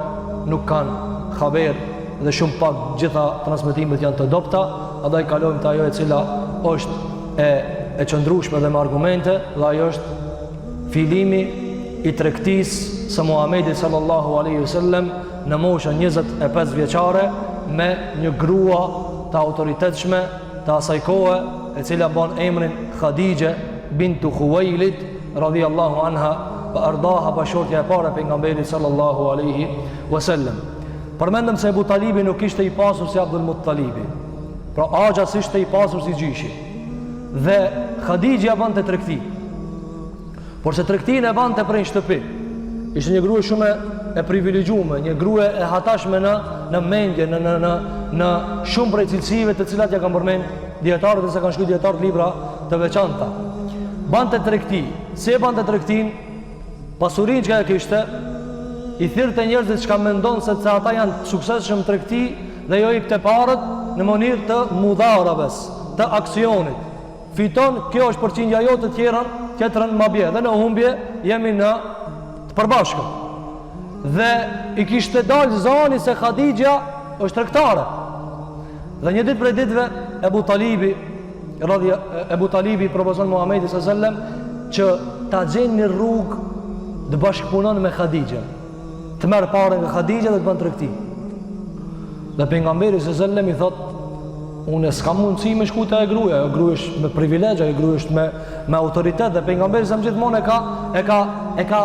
nuk kanë haber dhe shumë pak gjitha transmetimet janë të dobta, andaj kalojmë te ajo e cila është e, e qëndrueshme dhe me argumente, dhe ajo është fillimi i tregtisë së Muhamedit sallallahu alaihi wasallam në moshën 25 vjeçare me një grua të autoritetshme të asaj kohe, e cila mban emrin Khadije bintu Khuwailid radhiyallahu anha wa ardaha bashkëshortja e parë e pejgamberit sallallahu alaihi wasallam. Përmendëm se Ebu Talibi nuk ishte i pasur si Abdul Muttalibi. Pra axha s'ishte i pasur si gjyshi. Dhe Khadijja bante tregti. Porse tregtinë e bante prej në shtëpi. Ishte një grua shumë e privilegjume, një grua e hatashme në në mendje, në në në në shumë prej cilësive të cilat ja kanë përmend dijetarët dhe se kanë shkruar dijetarët libra të veçanta. Bante tregti. Si e bante tregtinë? Pasurinë që e kishte, i thirrte njerëzit çka mendon se se ata janë të suksesshëm në tregti dhe jo i paret në mënyrë të mudarabes, të aksionit. Fiton, kjo është përqindja jote tjerën, tjetrën ma bje dhe në humbje jemi në të përbashkët. Dhe i kishte dalë zani se Khadija është tregtare. Dhe një ditë prej ditëve Ebu Talibi, radhi Ebu Talibi i propozon Muhamedit sallallahu alajhi wasallam që ta gjen një rrugë të bashkëpunon me Khadijën. Të merr pare nga Khadija dhe të bën tregti. Dhe pejgamberi sallallahu alajhi wasallam i thot unë s'kam mundësi me shku te ajo gruaja, ajo grua është me privilegj, ajo grua është me me autoritet dhe pejgamberi sa gjithmonë e ka e ka e ka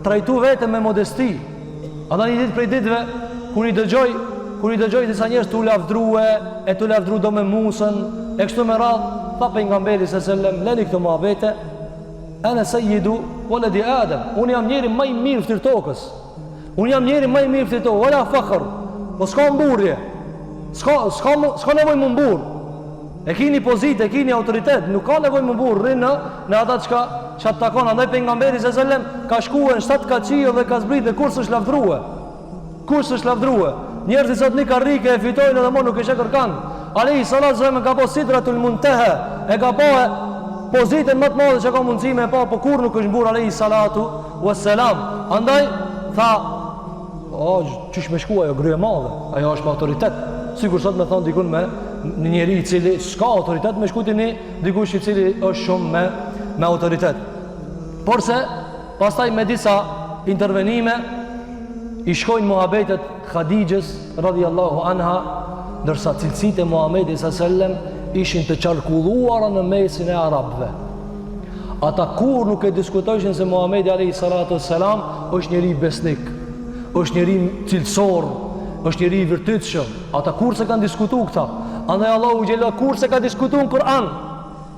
trajtu veten me modesti. Andaj një ditë prej ditëve kur i dëgjoi, kur i dëgjoi disa njerëz tu lavdrue, e tu lavdru do me Musën, e kështu me radhë, tha pejgamberi sallallahu alajhi wasallam, leni këto muhabete, ene sejjidu veledi Adem, unë jam njeri ma i mirë n'fytyrë tokës. Unë jam njeri ma i mirë n'fytyrë tokës, wala fakhr. Po s'ka mburrje. S'ka s'ka s'ka nevojë m'u mburr. E kini pozitë, e kini autoritet, nuk ka nevojë m'u mburr, rri në në ata çka çka të takon. Andaj pejgamberi sallallahu alajhi wasallam ka shkuar në shtat kat qiell dhe ka zbrit dhe kurrë s'është lavdrue. Kurrë s'është lavdrue. Njerëzit sot një karrike e fitojnë edhe mo nuk e sheh kërkan. Alejhi salatu selam ka pa Sidratul Munteha, e ka pa pozitën më të madhe që ka mundësi me pa, po kurrë nuk është mburr alejhi salatu wassalam. Andaj tha O, qysh me shku ajo grue e madhe, ajo është me autoritet. Sikur sot me thonë dikun me një njeri i cili s'ka autoritet, me shku te një dikush i cili është shumë me, me autoritet. Porse, pastaj me disa intervenime, i shkojnë muhabetet Khadijës, radhiallahu anha, ndërsa cilësitë e Muhamedit sallallahu alaihi wasallam. ishin të qarkulluara në mesin e arabëve. Ata kurrë nuk e diskutojshin se Muhamedi alayhi salatu wassalam është njeri besnik, është njeri cilësor, është njeri i virtytshëm. Ata kurrë s'e kanë diskutu këta. Andaj Allahu xhela kurrë s'e ka diskutu në Kur'an.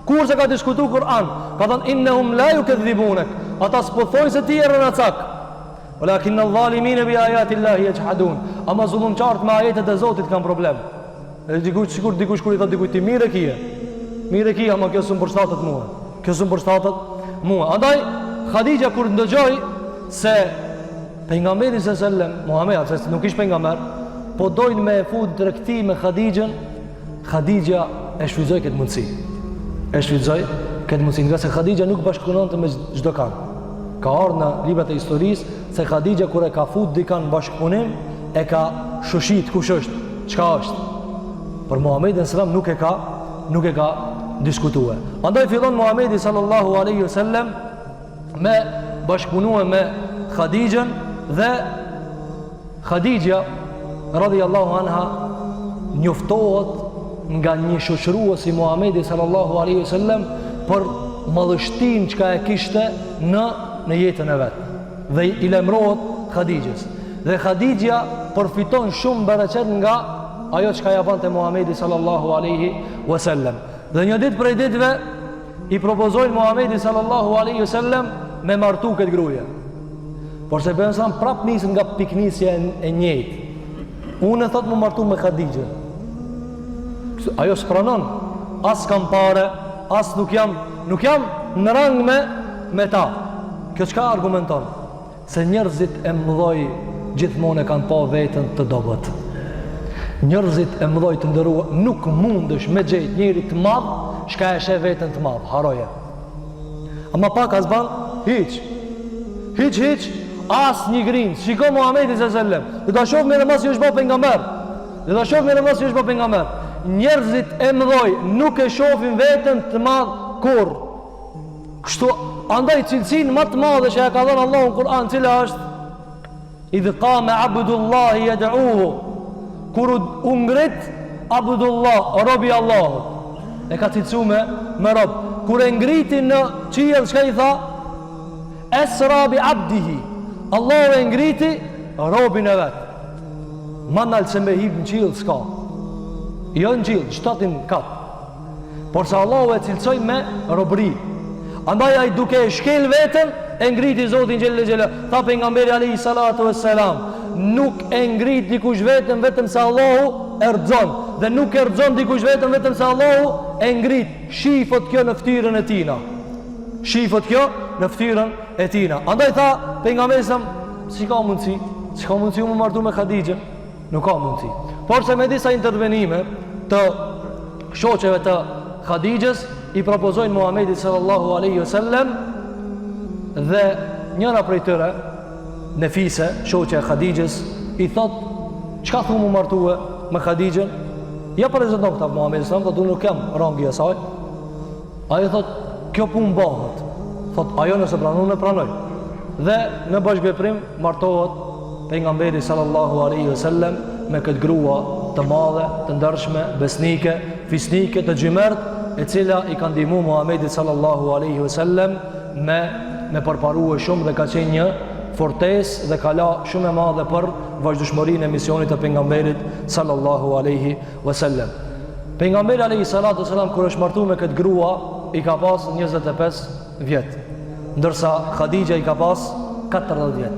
Kurrë s'e ka diskutu Kur'an. Ka thënë innahum la yukadhibunak. Ata s'po thojnë se ti je rrenacak. Walakin adh-dhalimin bi ayati Allahi yajhadun. Ama zullumqarët me ajetet e Zotit kanë problem. Edhe dikush sikur dikush kur i thotë dikujt ti mirë e kije. Mirë e kije, ama kjo s'm përshtatet mua. Kjo s'm përshtatet mua. Andaj Khadija kur ndëgjoi se pejgamberi sallallahu alajhi wasallam, Muhamedi se nuk ish pejgamber, po dojnë me e fut tregti me Khadijën, Khadija e shfrytëzoi këtë mundësi. E shfrytëzoi këtë mundësi, ngase Khadija nuk bashkëpunonte me çdo kan. Ka ardhur në librat e historisë se Khadija kur e ka fut dikan në bashkëpunim, e ka shoshit kush është, çka është. Për Muhamedin sallam nuk e ka nuk e ka diskutue. Andaj fillon Muhamedi sallallahu alaihi wasallam me bashkëpunue me Khadijën dhe Khadija radhiyallahu anha njoftohet nga një shoqërues i Muhamedit sallallahu alaihi wasallam për madhështinë çka e kishte në në jetën e vet dhe i lajmërohet Khadijës. Dhe Khadija përfiton shumë bereqet nga ajo çka ja bante Muhamedi sallallahu alaihi wasallam. Dhe një ditë prej ditëve i propozojnë Muhamedit sallallahu alaihi wasallam me martu këtë gruje. Por se pejgamberi sallam prap niset nga pikënisja e, e njëjtë. Unë thot m'u martu me Khadijën. Ajo s'pranon, as kam pare, as nuk jam, nuk jam në rang me me ta. Kjo çka argumenton? Se njerëzit e mëdhoj gjithmonë e kanë pa veten të dobët. Njerëzit e mëdhoj të nderuar nuk mundesh me gjet njeri të madh çka e sheh veten të madh, harroje. Ama pak as ban hiç. Hiç hiç as një grimë. Shiko Muhamedi sallallahu alaihi wasallam. Do ta shohim edhe masi është bë pejgamber. Do ta shohim edhe masi është bë pejgamber. Njerëzit e mëdhoj nuk e shohin veten të madh kurrë. Kështu, andaj cilësinë më të madhe që ja ka dhënë Allahu në Kur'an, cila është Idh kame Abdullahi jed'uhu Kur u ngrit Abdullah, robi i Allahut E ka cilësu me, me rob Kur e ngriti në qiell, çka i tha? Esra bi abdihi Allahu e ngriti robin e vet Ma nalt se me hip në qiell, s'ka Jo në qiell, shtatin kat Por se Allahu e cilësoi me robëri. Andaj ai duke e shkel veten e ngriti Zotin xhelle xhelle. Tha pejgamberi alayhi salatu vesselam, nuk e ngrit dikush veten vetëm se Allahu e rrxon dhe nuk e rrxon dikush veten vetëm se Allahu e ngrit. Shifet kjo në fytyrën e tina. Shifet kjo në fytyrën e tina. Andaj tha pejgamberi sa si ka mundsi? Si ka mundsi m'u martu me Hadixhen? Nuk ka mundësi. Por se me disa intervenime të shoqeve të Hadixhes i propozojnë Muhamedit sallallahu alaihi wasallam dhe njëra prej tyre Nefise, shoqja e Hadixhes, i thot çka thu m'u martue me Hadixhen? Ja prezanton këta Muhamedit sallallahu alaihi wasallam, thotë unë nuk jam rangi i asaj. Ajo thot, kjo punë bëhet. Thot, ajo nëse pranon, unë e pranoj. Dhe në bashkëveprim martohet pejgamberi sallallahu alaihi wasallam me këtë grua të madhe, të ndershme, besnike, fisnike, të xhymert, e cila i ka ndihmu Muhamedit sallallahu alaihi wasallam me me përparue shumë dhe ka qenë një fortesë dhe kala shumë e madhe për vazhdueshmërinë e misionit të pejgamberit sallallahu alaihi wasallam. Pejgamberi alayhi salatu wasalam kur është martu me këtë grua i ka pas 25 vjet. Ndërsa Khadija i ka pas 40 vjet.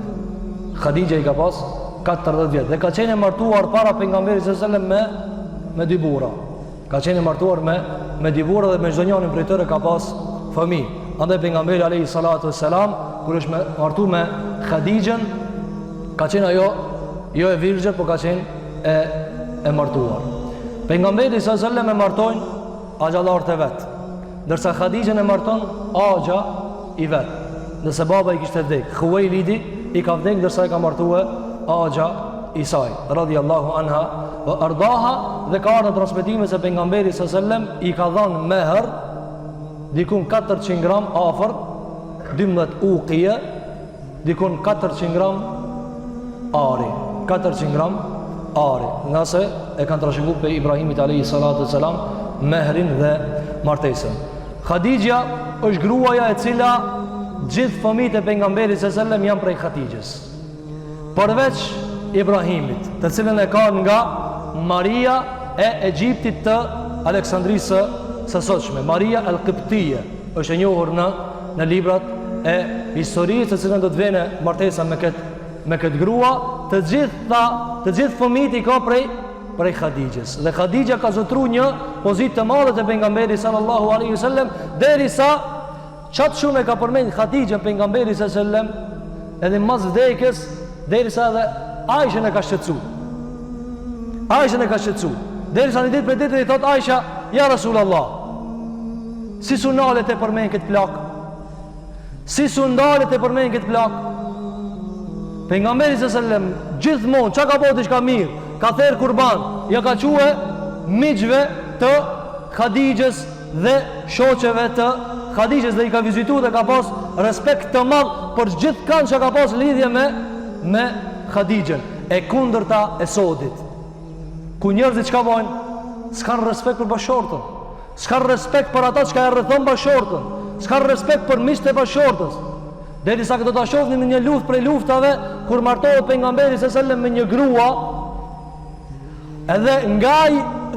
Khadija i ka pas 40 vjet dhe ka qenë e martuar para pejgamberit sallallahu alaihi wasallam me me dy burra. Ka qenë e martuar me me dy burra dhe me çdo njërin prej tyre ka pas fëmijë. Andaj pejgamberi alayhi salatu wasalam kur është martu me Khadijën ka qenë ajo jo e virgjër, por ka qenë e e martuar. Pejgamberi sallallahu alajhi wasallam e martojnë axhallarët e vet. Ndërsa Hadixhen e marton axha i vet. Ndërsa baba i kishte vdek, Khuwailidi i ka vdek ndërsa e ka martue axha i saj, radhiyallahu anha wa ardaha dhe ka ardhur në transmetime se pejgamberi sallallahu alajhi wasallam i ka dhënë mehr dikun 400 gram afër 12 uqije dikun 400 gram ari 400 gram ari ngase e kanë trashëgu prej Ibrahimit alayhi salatu selam. mehrin dhe martesën. Hadixhja është gruaja e cila gjithë fëmijët e pejgamberit sallallahu alajhi wasallam janë prej Hadixhes. Përveç Ibrahimit, të cilën e ka nga Maria e Egjiptit të Aleksandrisë së sotshme, Maria el-Kiptije, është e njohur në në librat e historisë, të cilën do të vjen martesa me këtë me këtë grua, të gjitha, të gjithë fëmijët i ka prej prej Hadixhes. Dhe Hadixha ka zotru një pozitë të madhe te pejgamberi sallallahu alaihi wasallam, derisa qaq shumë e ka përmend Hadixhen pejgamberi sallallahu alaihi wasallam, edhe mas vdekjes, derisa edhe Aishën e ka shqetësu. Aishën e ka shqetësu. Derisa një ditë prej ditëve i thot Aisha, ja Rasulullah, si s'u nale tu e përmend këtë plakë? Si s'u ndale tu e përmend këtë plakë? Pejgamberi sallallahu alajhi wasallam gjithmonë çka ka bo diçka mirë, ka therr kurban, ja ka çue miqve të Hadixhes dhe shoqeve të Hadixhes dhe i ka vizitu dhe ka pas respekt të madh për gjithkënd që ka pas lidhje me me Hadixhen. E kundërta e sodit. Ku njerëzit çka bojnë? S'kan respekt për bashkëshortën. S'kan respekt për ata çka e rrethon bashkëshortën. S'kan respekt për miqtë e bashkëshortës. Derisa do ta shohim në një luftë prej luftave kur martohet pejgamberi sallallahu alajhi wasallam me një grua, edhe nga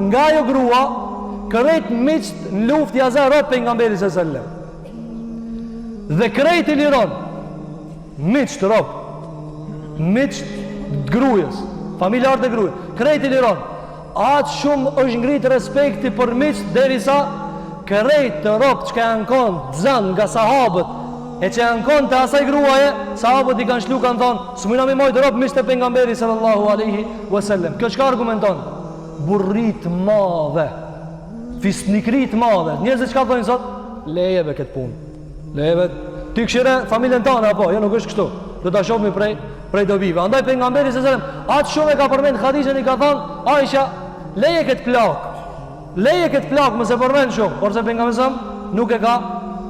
nga ajo grua krejt miqtë në luftë ja zë rob pejgamberi sallallahu alajhi wasallam. Dhe krejt i liron. Miqtë rob. Miqtë të grujes, familjarët e grujes, krejt i liron. Aq shumë është ngrit respekti për miqtë derisa krejt robt çka janë kon të zanë nga sahabët e që janë kon të asaj gruaje, sahabët i kanë shlu kanë thonë, s'mujna m'i majtë rob miqtë e pejgamberit sallallahu alaihi wasallam. Kjo çka argumenton? Burrëri të madhe, fisnikëri të madhe. Njerëzit çka thonë sot? Leje be këtë punë. Leje be ti kshyre familjen tane apo jo nuk është kështu. Do ta shohim prej prej dobive. Andaj pejgamberi sallallahu alajhi wasallam aq shumë e ka përmend Hadixhen i ka thënë Aisha, leje këtë plak. Leje këtë plak, mos e përmend shumë, porse pejgamberi sallallahu nuk e ka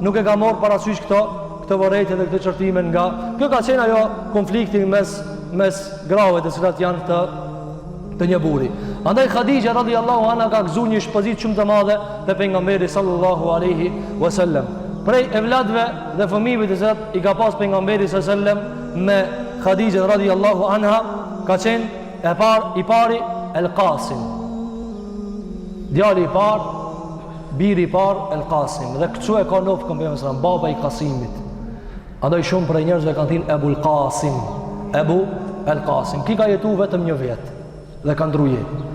nuk e ka marr parasysh këto këto vërejtje dhe këto qortime nga kjo ka qenë ajo konflikti mes mes grave të cilat janë të të një burri. Andaj Khadija radhiyallahu anha ka gëzu një pozitë shumë të madhe te pejgamberi sallallahu alaihi wasallam. Prej evladëve dhe fëmijëve të cilat i ka pas pejgamberi sallallahu alaihi wasallam me Khadijën radhiyallahu anha ka qenë e par i pari El Qasim. Djali i parë, biri i parë El Qasim dhe këtu e ka nofkën pejgamberi sallallahu baba i Qasimit. Andaj shumë prej njerëzve kanë thënë Ebul Qasim, Ebu El Qasim. Ky ka jetu vetëm një vjet dhe ka ndru jetë.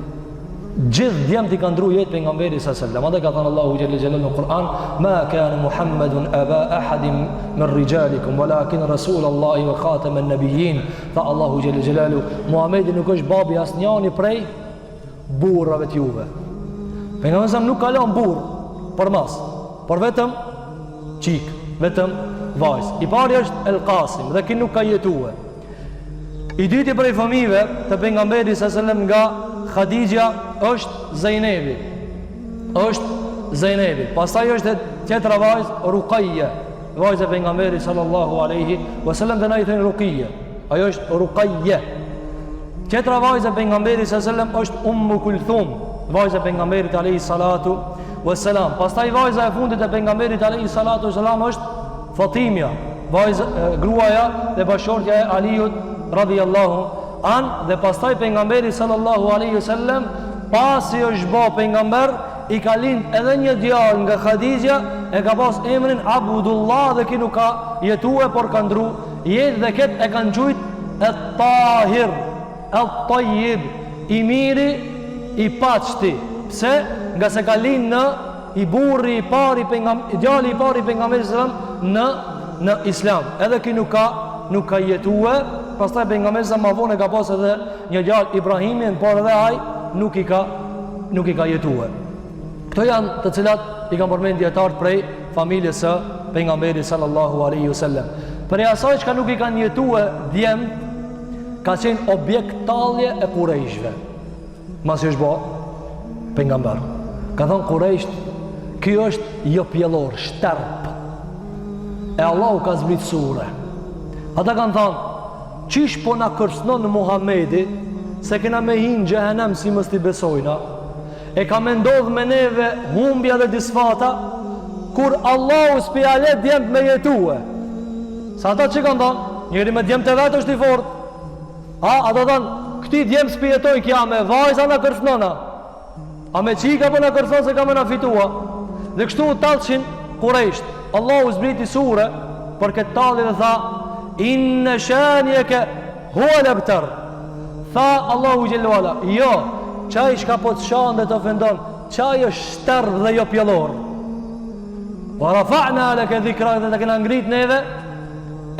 Gjithë djemtë i ka ndru jetë pejgamberi sallallahu alajhi wasallam. Andaj ka thënë Allahu xhelle xhelaluhu në Kur'an, "Ma kana Muhammedun aba ahadin min rijalikum, walakin Rasulallahi wa khataman nabiyyin." Tha Allahu xhelle xhelaluhu, Muhamedi nuk është babi asnjani prej burrave të juve. Pejgamberi sallallahu nuk ka lënë burr përmas, por vetëm çikë, vetëm vajzë. I pari është El Qasim dhe ky nuk ka jetue. I dyti prej fëmijëve të pejgamberit sallallahu alajhi wasallam nga Khadija është Zejnebi. Është Zejnebi. Pastaj është tjetra vajzë Ruqayya, vajza e pejgamberit sallallahu alaihi wasallam dhe na i thojnë Ruqiyya. Ajo është Ruqayya. Tjetra vajza e pejgamberit sallallahu alaihi wasallam është Ummu Kulthum, vajza e pejgamberit alaihi salatu wasalam. Pastaj vajza e fundit e pejgamberit alaihi salatu wasalam është Fatimja, vajza gruaja dhe bashkëshortja e Aliut radhiyallahu an dhe pastaj pejgamberi sallallahu alaihi wasallam pasi është bë pejgamber i ka lind edhe një djalë nga Khadija e ka pas emrin Abdullah dhe ky nuk ka jetue por ka ndru jetë dhe këtë e kanë qujt Et Tahir El Tayyib, i miri, i paqti. Pse? Ngase ka lind në i burri i parë i pejgam, i djali i parë i pejgamberit sallallahu alajhi wasallam në në Islam. Edhe ky nuk ka nuk ka jetue, pastaj pejgamberi sa më vonë ka pas edhe një djalë Ibrahimin, por edhe ai nuk i ka nuk i ka jetue. Këto janë të cilat i kanë përmend dijetarët prej familjes së pejgamberit sallallahu alaihi wasallam. Prej asaj çka nuk i kanë jetue djem ka qenë objekt tallje e kurejshve. Masi është bo pejgamber. Ka thonë kurejsht, ky është jo pjellor, shterp. E Allahu ka zbrit sure. Ata kanë thonë, qysh po na kërcënon Muhammedi, se kena me hi në xhehenem si mos t'i besojna. E ka me ndodhë me neve humbja dhe disfata, kur Allahu s'pi ja le djemt me jetue. Se ata që kanë thonë, njeri me djemt e vet është i fort. A, ata thonë, këti djemt s'pi jetojnë, kja me vajza na kërcënon a. A me çika po na kërcënon se ka me na fitua. Dhe kështu u tallshin kurejsht. Allahu zbriti sure për këtë tallje dhe tha, inne shanieke Huel ebter. Tha Allahu xhelle ve ala, jo, qaj çka po të shan dhe të ofendon, qaj është shterp dhe jo pjellor. Wa rafa'na leke dhikrak dhe të kena ngrit neve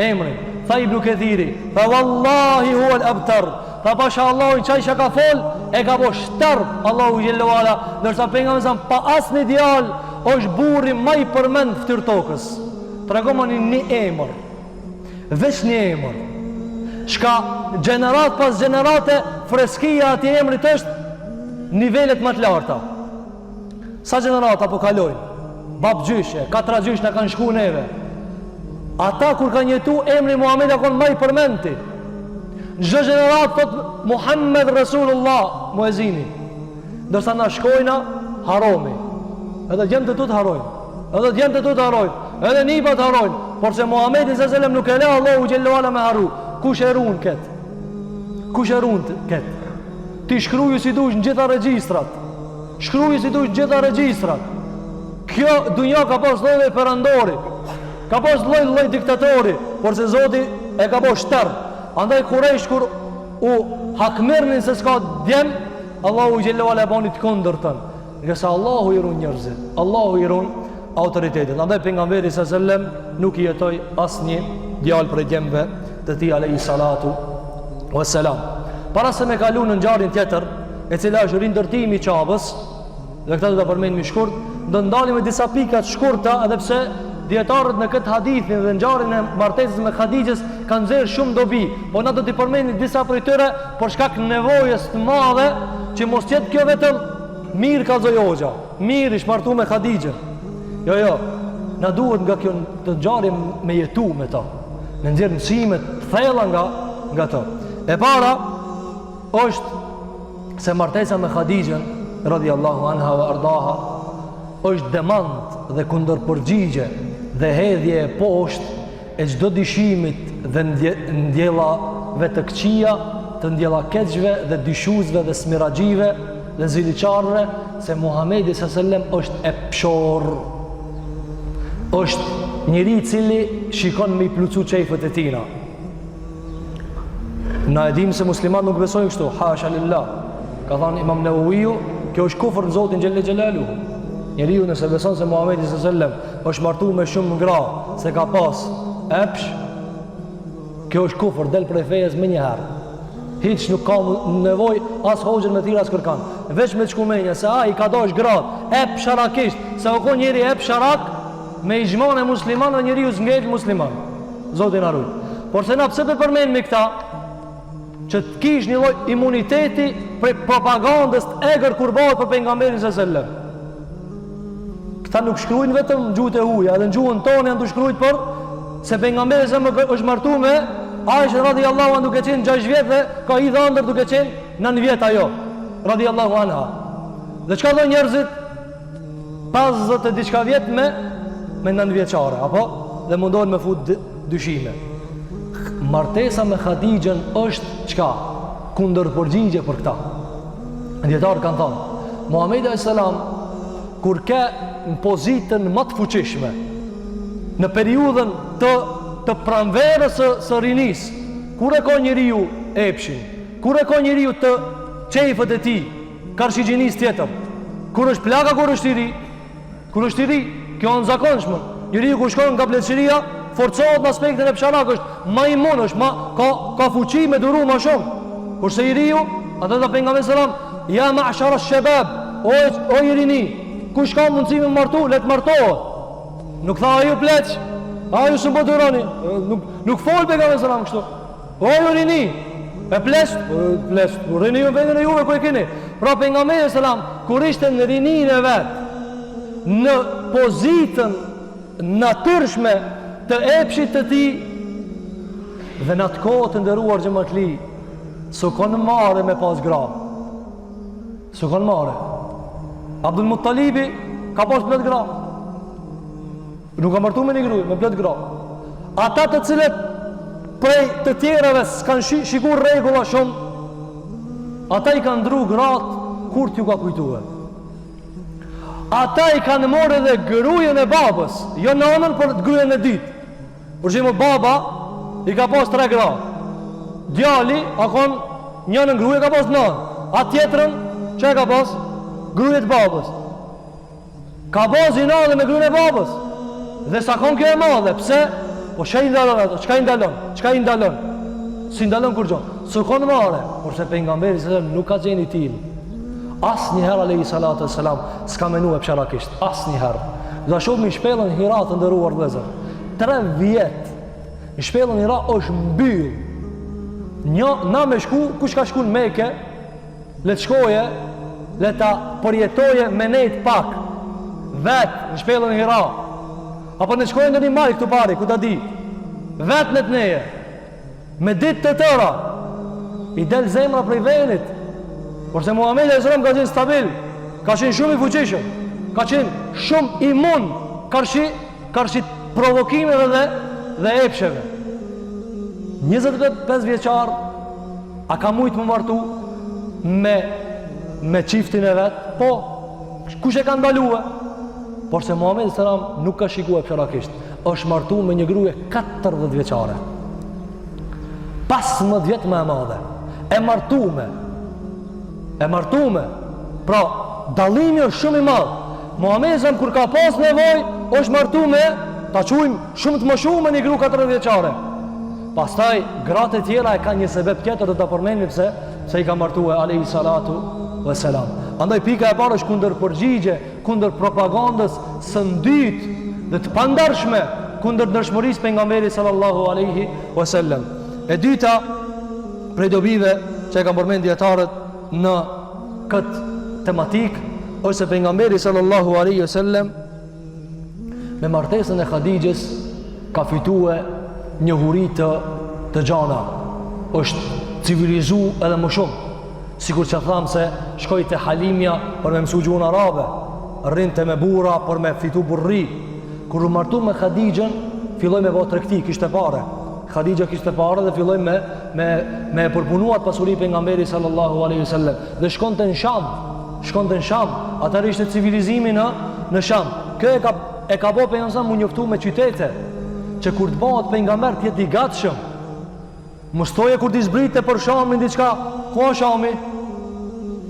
emrin. Tha Ibnu Kethiri, tha wallahi huel ebter. Tha pasha Allahun qaj çka ka fol, e ka bo shterp Allahu xhelle ve ala, ndërsa pejgamberi a.s. pa asnjë djalë është burri ma i përmend n'ftyrë tokës. Tregomani një emër. Veç një emër. Çka gjenerat pas gjenerate freskia e atij emrit është nivelet më të larta. Sa gjenerata po kalojnë? Babgjyshe, katragjysh na kanë shku neve. Ata kur kanë jetu emri Muhammed a konë ma i përmendti. Në çdo gjeneratë thot Muhammed Resulullah muezini. Ndërsa na shkojna harromi. Edhe djemtë e tu të harrojnë. Edhe djemtë e tu të harrojnë. Edhe nipat harrojnë. Porse Muhammedin alejhi selam nuk e le Allahu xhelle ve ala me harru. Kush e run këtë? Kush e run këtë? Ti shkruju si dush në gjitha regjistrat. Shkruju si dush në gjitha regjistrat. Kjo dunja ka pas lloj lloj perandori. Ka pas lloj lloj diktatori. Porse Zoti e ka bo shterp. Andaj kurejsh kur u hakmirnin se s'ka djem, Allahu xhelle ve ala e bani të kundërtën. Ngase Allahu i run njerëzit, Allahu i run autoritetin. Andaj pejgamberi alejhi selam nuk i jetoi asnjë djalë prej djemve të tij alayhi salatu wassalam. Para se me kalu në ngjarjen tjetër, e cila është rindërtimi i Qabës, dhe këtë do ta përmendim shkurt, do ndalemi me disa pika të shkurta, edhe pse dijetarët në këtë hadithin dhe ngjarjen e martesës me Hadixhes kanë nxjerrë shumë dobi, po na do t'i përmendim disa prej tyre për shkak nevojës të madhe që mos të jetë kjo vetëm mirë kallzoi hoxha, mirë ish martu me Hadixhen. Jo, jo, na duhet nga kjo të ngjarje me jetu me ta, me nxjerr mësime të thella nga nga to. E para është se martesa me Hadixhen radiallahu anha wa ardaha është demant dhe kundërpërgjigje dhe hedhje e poshtë e çdo dyshimit dhe ndjellave të këqija, të ndjellakeqve dhe dyshuesve dhe smiraxhive dhe ziliqarëve se Muhamedi sallallahu alaihi wasallam është epshor. Është njeri i cili shikon me i plotsu qejfet e tina. Na e dimë se muslimanët nuk besojnë kështu, hasha lillah. Ka thënë Imam Neveviu, kjo është kufër në Zotin xhelle xhelaluhu. Njeriu nëse beson se Muhamedi sallallahu alaihi wasallam është martu me shumë gra, se ka pas epsh, kjo është kufër, del prej fejes menjëherë. Hiç nuk ka nevojë as hoxhën me thirr as kërkan. Veç me t'shku menja se ai ka dash gratë, epsharakisht, se u kon njeri epsharak me ixhmanë e muslimanëve njeriu s'ngel musliman. Zoti na rujt. Por se na pse po përmendim këta? Që të kish një lloj imuniteti prej propagandës të egër kur bëhet për pejgamberin sallallahu alajhi wasallam. Këta nuk shkruajnë vetëm në gjuhët e huaja, edhe në gjuhën tonë janë tu shkruajt për se pejgamberi sallallahu alajhi wasallam është martu me Aisha radhiyallahu anha duke qenë 6 vjet dhe ka hidh andër duke qenë 9 vjet ajo radhiyallahu anha. Dhe çka thonë njerëzit? 50 e diçka vjet me me 9 vjeçare, apo? Dhe mundohen me fut dyshime. Martesa me Hadixhen është çka? Kundërpërgjigje për këta. Dijetarët kanë thonë, Muhamedi alayhis salam kur ke në pozitën më të fuqishme në periudhën të të pranverës së, së rinisë, kur e ka njeriu epshin, kur e ka njeriu të qejfet e tij, karshi gjinisë tjetër. Kur është plak a kur është i ri? Kur është i ri, kjo është e zakonshme. Njeriu kur shkon nga pleqëria, forcohet në aspektin epsharak, është ma imun, është ma ka ka fuqi me duru ma shumë. Kurse i riu, atë tha pejgamberi sallam, ja ma'shara shebab, o o i rini, kush ka mundësi me martu, le të martohet. Nuk tha a ju pleq, a ju s'po duroni. Nuk nuk fol pejgamberi sallam kështu. O ju rini, e pleqt, pleqt, rini ju vendin e juve ku e keni. Pra pejgamberi selam, kur ishte në rininë e vet, në pozitën natyrshme të epshit të tij, dhe në atë kohë të nderuar xhematli, s'u konë marre me pas gra. S'u konë marre. Abdul Muttalibi ka pas plot gra. Nuk ka martu me një grue, me plot gra. Ata të cilët prej të tjerëve s'kanë shi, shiku rregulla shumë, ata i kanë ndrru gratë kur t'ju ka kujtue. Ata i kanë marrë edhe grujen e babës, jo nanën, por grujen e dytë. Për shembull baba i ka pas tre gra. Djali a kon njënën gruje ka pas nanë, a tjetrën që e ka pas gruje të babës. Ka ba zina edhe me gruen e babës. Dhe s'a kon kjo e madhe, pse? Po çka i ndalon ato? Çka i ndalon? Çka i ndalon? S'i ndalon kurgjo. S'u kon marre, porse pejgamberi se nuk ka qenë i tillë. Asnjëherë alayhi salatu selam s'ka menu epsharakisht, asnjëherë. Do ta shohim në shpellën Hira të nderuar vëllezër. Tre vjet në shpellën Hira është mbyll. Një na me shku, kush ka shku në Mekë, Le të shkoje, le ta përjetoje me nejt pak, vet në shpellën Hira, apo në shkoje në një mal këtu pari, ku ta di, vet në të neje, me ditë të tëra, i del zemra prej venit, porse Muhammedi alejhi selam ka qenë stabil, ka qenë shumë i fuqishëm, ka qenë shumë imun, karshi, karshi provokimeve dhe, dhe epsheve. 25 vjeçar, A ka mujtë m'u martu me, me çiftin e vet? Po, kush e ka ndalue? Porse Muhammedi alejhi selam nuk ka shiku epsharakisht. është martu me një gruje 40 vjeçare. 15 vjet më e madhe. E martume. E martume. Pra, dallimi është shumë i madh. Muhammedi alejhi selam kur ka pas nevojë, është martu me, ta qujmë shumë të moshume një gru 40 vjeçare. Pastaj gratë e tjera e kanë një sebeb tjetër do ta përmendim pse se i ka martue alayhi salatu ve selam. Andaj pika e parë është kundërpërgjigje kundër propagandës së ndytë dhe të pandershme kundër ndershmërisë pejgamberit sallallahu alaihi wasallam. E dyta prej dobive që e kanë përmend dijetarët në këtë tematikë është se pejgamberi sallallahu alaihi wasallam Me martesën e Hadixhes ka fitue njohuri të, të gjana. është civilizu edhe më shumë. Sikur që thamë se shkoi te Halimja për me mësu gjuhën arabe, rrinte me burra për me fitu burrëri. Kur u martu me Hadixhen, filloi me bo tregti, kishte pare. Hadixha kishte pare dhe filloi me, me, me e përpunu atë pasuri pejgamberi sallallahu aleyhi sallam. Dhe shkonte në Sham, shkonte në Sham, atëherë ishte civilizimi në në Sham. Kjo e ka e ka bo pejgamberin m'u njoftu me qytete, që kur të bëhet pejgamber të jetë i gatshëm. Mos thoje kur t'i zbritet për Shamin diçka, ku është Shami?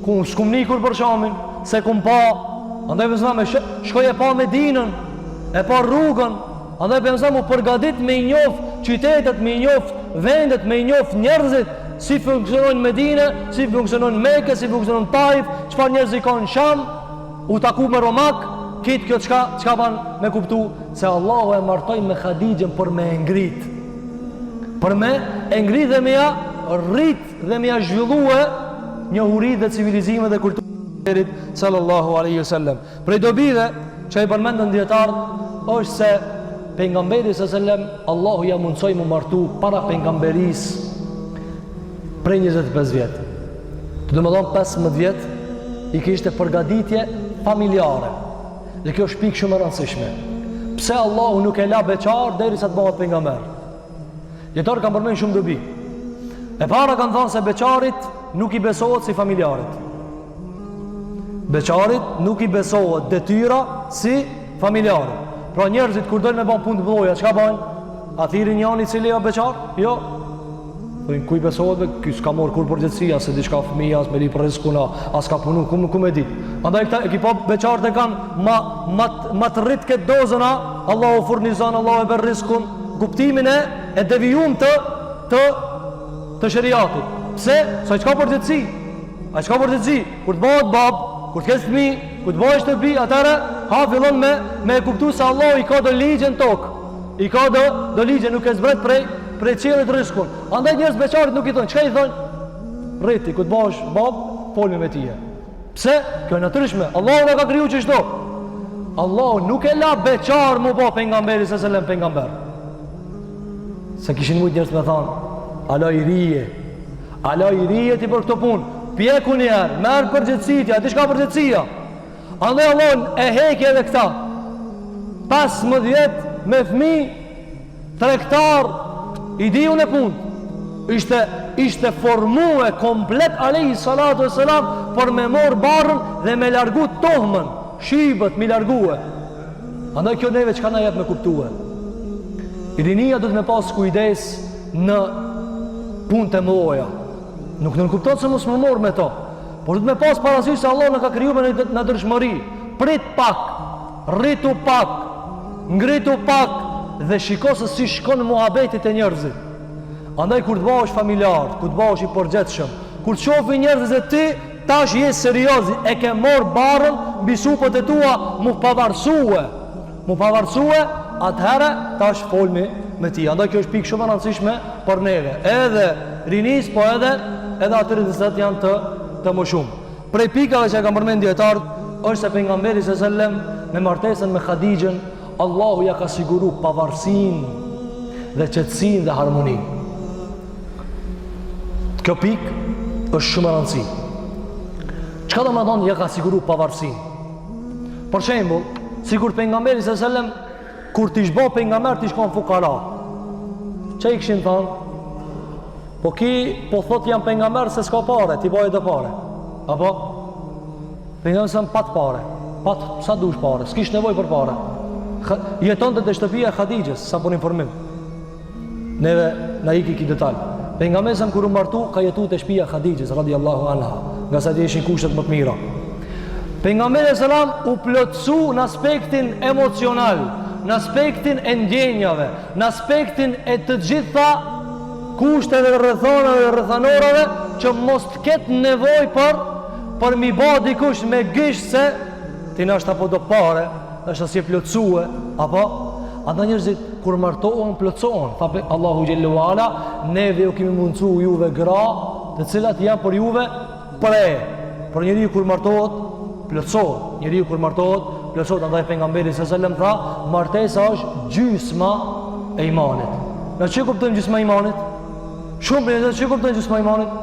Ku s'kum ni kurrë për Shamin, s'e kum pa. Andaj pejgamberi shkoi e pa Medinën, e pa rrugën, Andaj pejgamberi u përgatit me i njoft qytetet, me i njoft vendet, me i njoft njerëzit, si funksionojnë Medine, si funksionojnë Mekë, si funksionojnë Taif, çfarë njerëz ka në Sham, u taku me Romak, krejt kjo çka çka ban me kuptu se Allahu e martoi me Hadixhen për me e ngrit. Për me e ngrit dhe me ja rrit dhe me ja zhvillue njohuritë dhe civilizimet dhe kulturën sallallahu alaihi wasallam. Prej dobive që i përmendën dijetarët është se pejgamberi sallallahu alajhi wasallam Allahu ja mundësoi m'u martu para pejgamberisë prej 25 vjet. Domethonë 15 vjet i kishte përgatitje familjare. Dhe kjo është pikë shumë e rëndësishme. Pse Allahu nuk e la beqar derisa të bëhet pejgamber? Dijetarët kanë përmend shumë dobi. E para kanë thënë se beqarit nuk i besohet si familjarit. Beqarit nuk i besohet detyra si familjarit. Pra njerëzit kur dojnë me ba punë të mdhoja, çka bajnë? A thirrin njani i cili o beqar? Jo. Thojnë ku i besohet be, ky s'ka marrë kurrë përgjegjësi, as s'e di çka fëmija, as me lyp rrizkun, as ka punu, ku, ku me dit. Andaj këta e ki pa beqarët e kanë ma, ma, ma të rrit këtë dozën, a? Allahu furnizon, Allahu e bën rrizkun, kuptimin e, e devijum të, të, të sheriatit. Pse? Se ai s'ka përgjegjësi. Ai s'ka përgjegjësi. Kur të bëhet bab, kur të ketë fëmijë, kur të bëhet shtëpi, atëherë ha fillon me me e kuptu se Allahu i ka do ligje në tokë. I ka do do ligje nuk e zbret prej prej qiellit rrizkun. Andaj njerëz beqarit nuk i thonë, çka i thonë? Rriti, kur të bëhesh bab, folmi me tije. Pse? Kjo e natyrshme. Allahu na ka kriju qështu. Allahu nuk e la beqar m'u bo pejgamberi sallallahu alajhi wasallam pejgamber. Se kishin mujt njerëz me thanë, hala i ri je, hala i ri je ti për këto punë, pjeku njëherë, merr përgjegjësi ti, a di çka përgjegjësia? Andaj Allahu e heki edhe këta. 15 vjet me fëmijë tregtar i di unë punë. Ishte ishte formue komplet alayhi salatu vesselam për me marr barrën dhe me largu tohmën, shybet mi largue. Andaj kjo neve çka na jep me kuptue. Rinia duhet me pas kujdes në punë të mëdha. Nuk nënkupton se mos me u marr me to. Por duhet me pas parasysh se Allah na ka kriju me ndryshmëri. Prit pak, rritu pak, ngritu pak dhe shiko se si shkon muhabeti te njerëzit. Andaj kur të bëhesh familjar, kur të bëhesh i përgjegjshëm, kur të shohin njerëzit se ti tash je serioz, e ke marr barrën mbi supet e tua, mu pavarësue. Mu pavarësue, atëherë tash folmi me ti. Andaj kjo është pikë shumë e rëndësishme për neve. Edhe rinisë, po edhe edhe atyre të cilët janë të të moshumë. Prej pikave që e kanë përmend dijetarët është se pejgamberi sallallahu alajhi wasallam me martesën me Hadixhën, Allahu ja ka siguru pavarësinë dhe qetësinë dhe harmoninë. Kjo pikë është shumë e rëndësishme. Çka do me thonë ja ka siguru pavarësinë? Për shembull, sikur pejgamberi sallallahu alajhi wasallam kur t'ish bo pejgamber t'ish kon fukara. Ça i kishin thonë? Po ki po thot jam pejgamber se s'ka pare, t'i baje do pare. Apo? Pejgamberi sallam pat pare, pat sa dush pare, s'kish nevojë për pare. Jetonte te shtëpia e Hadixhes, sa për informim. Neve na iki ki detal. Pejgamberi sallam kur u martu ka jetu te shtëpia e Hadixhes radiallahu anha, ngase atje ishin kushtet më të mira. Pejgamberi sallam u plotësu në aspektin emocional, në aspektin e ndjenjave, në aspektin e të gjitha kushteve dhe rrethanave dhe rrethanorave që mos të ketë nevojë për për mi ba dikush me gisht se ti nashta po do pare, nashta s'je plotësue, apo ata njerëzit kur martohen plotësohen, tha Allahu xhelle ue ala, neve ju kemi mundësu juve gra, të cilat janë për juve pre. Por njeriu kur martohet, plotësohet. Njeriu kur martohet, plotësohet. Andaj pejgamberi sallallahu alajhi wasallam tha, martesa është gjysma e imanit. Na ç'i kuptojmë gjysma e imanit? Shumë prej njerëzve ç'i kuptojnë gjysma e imanit?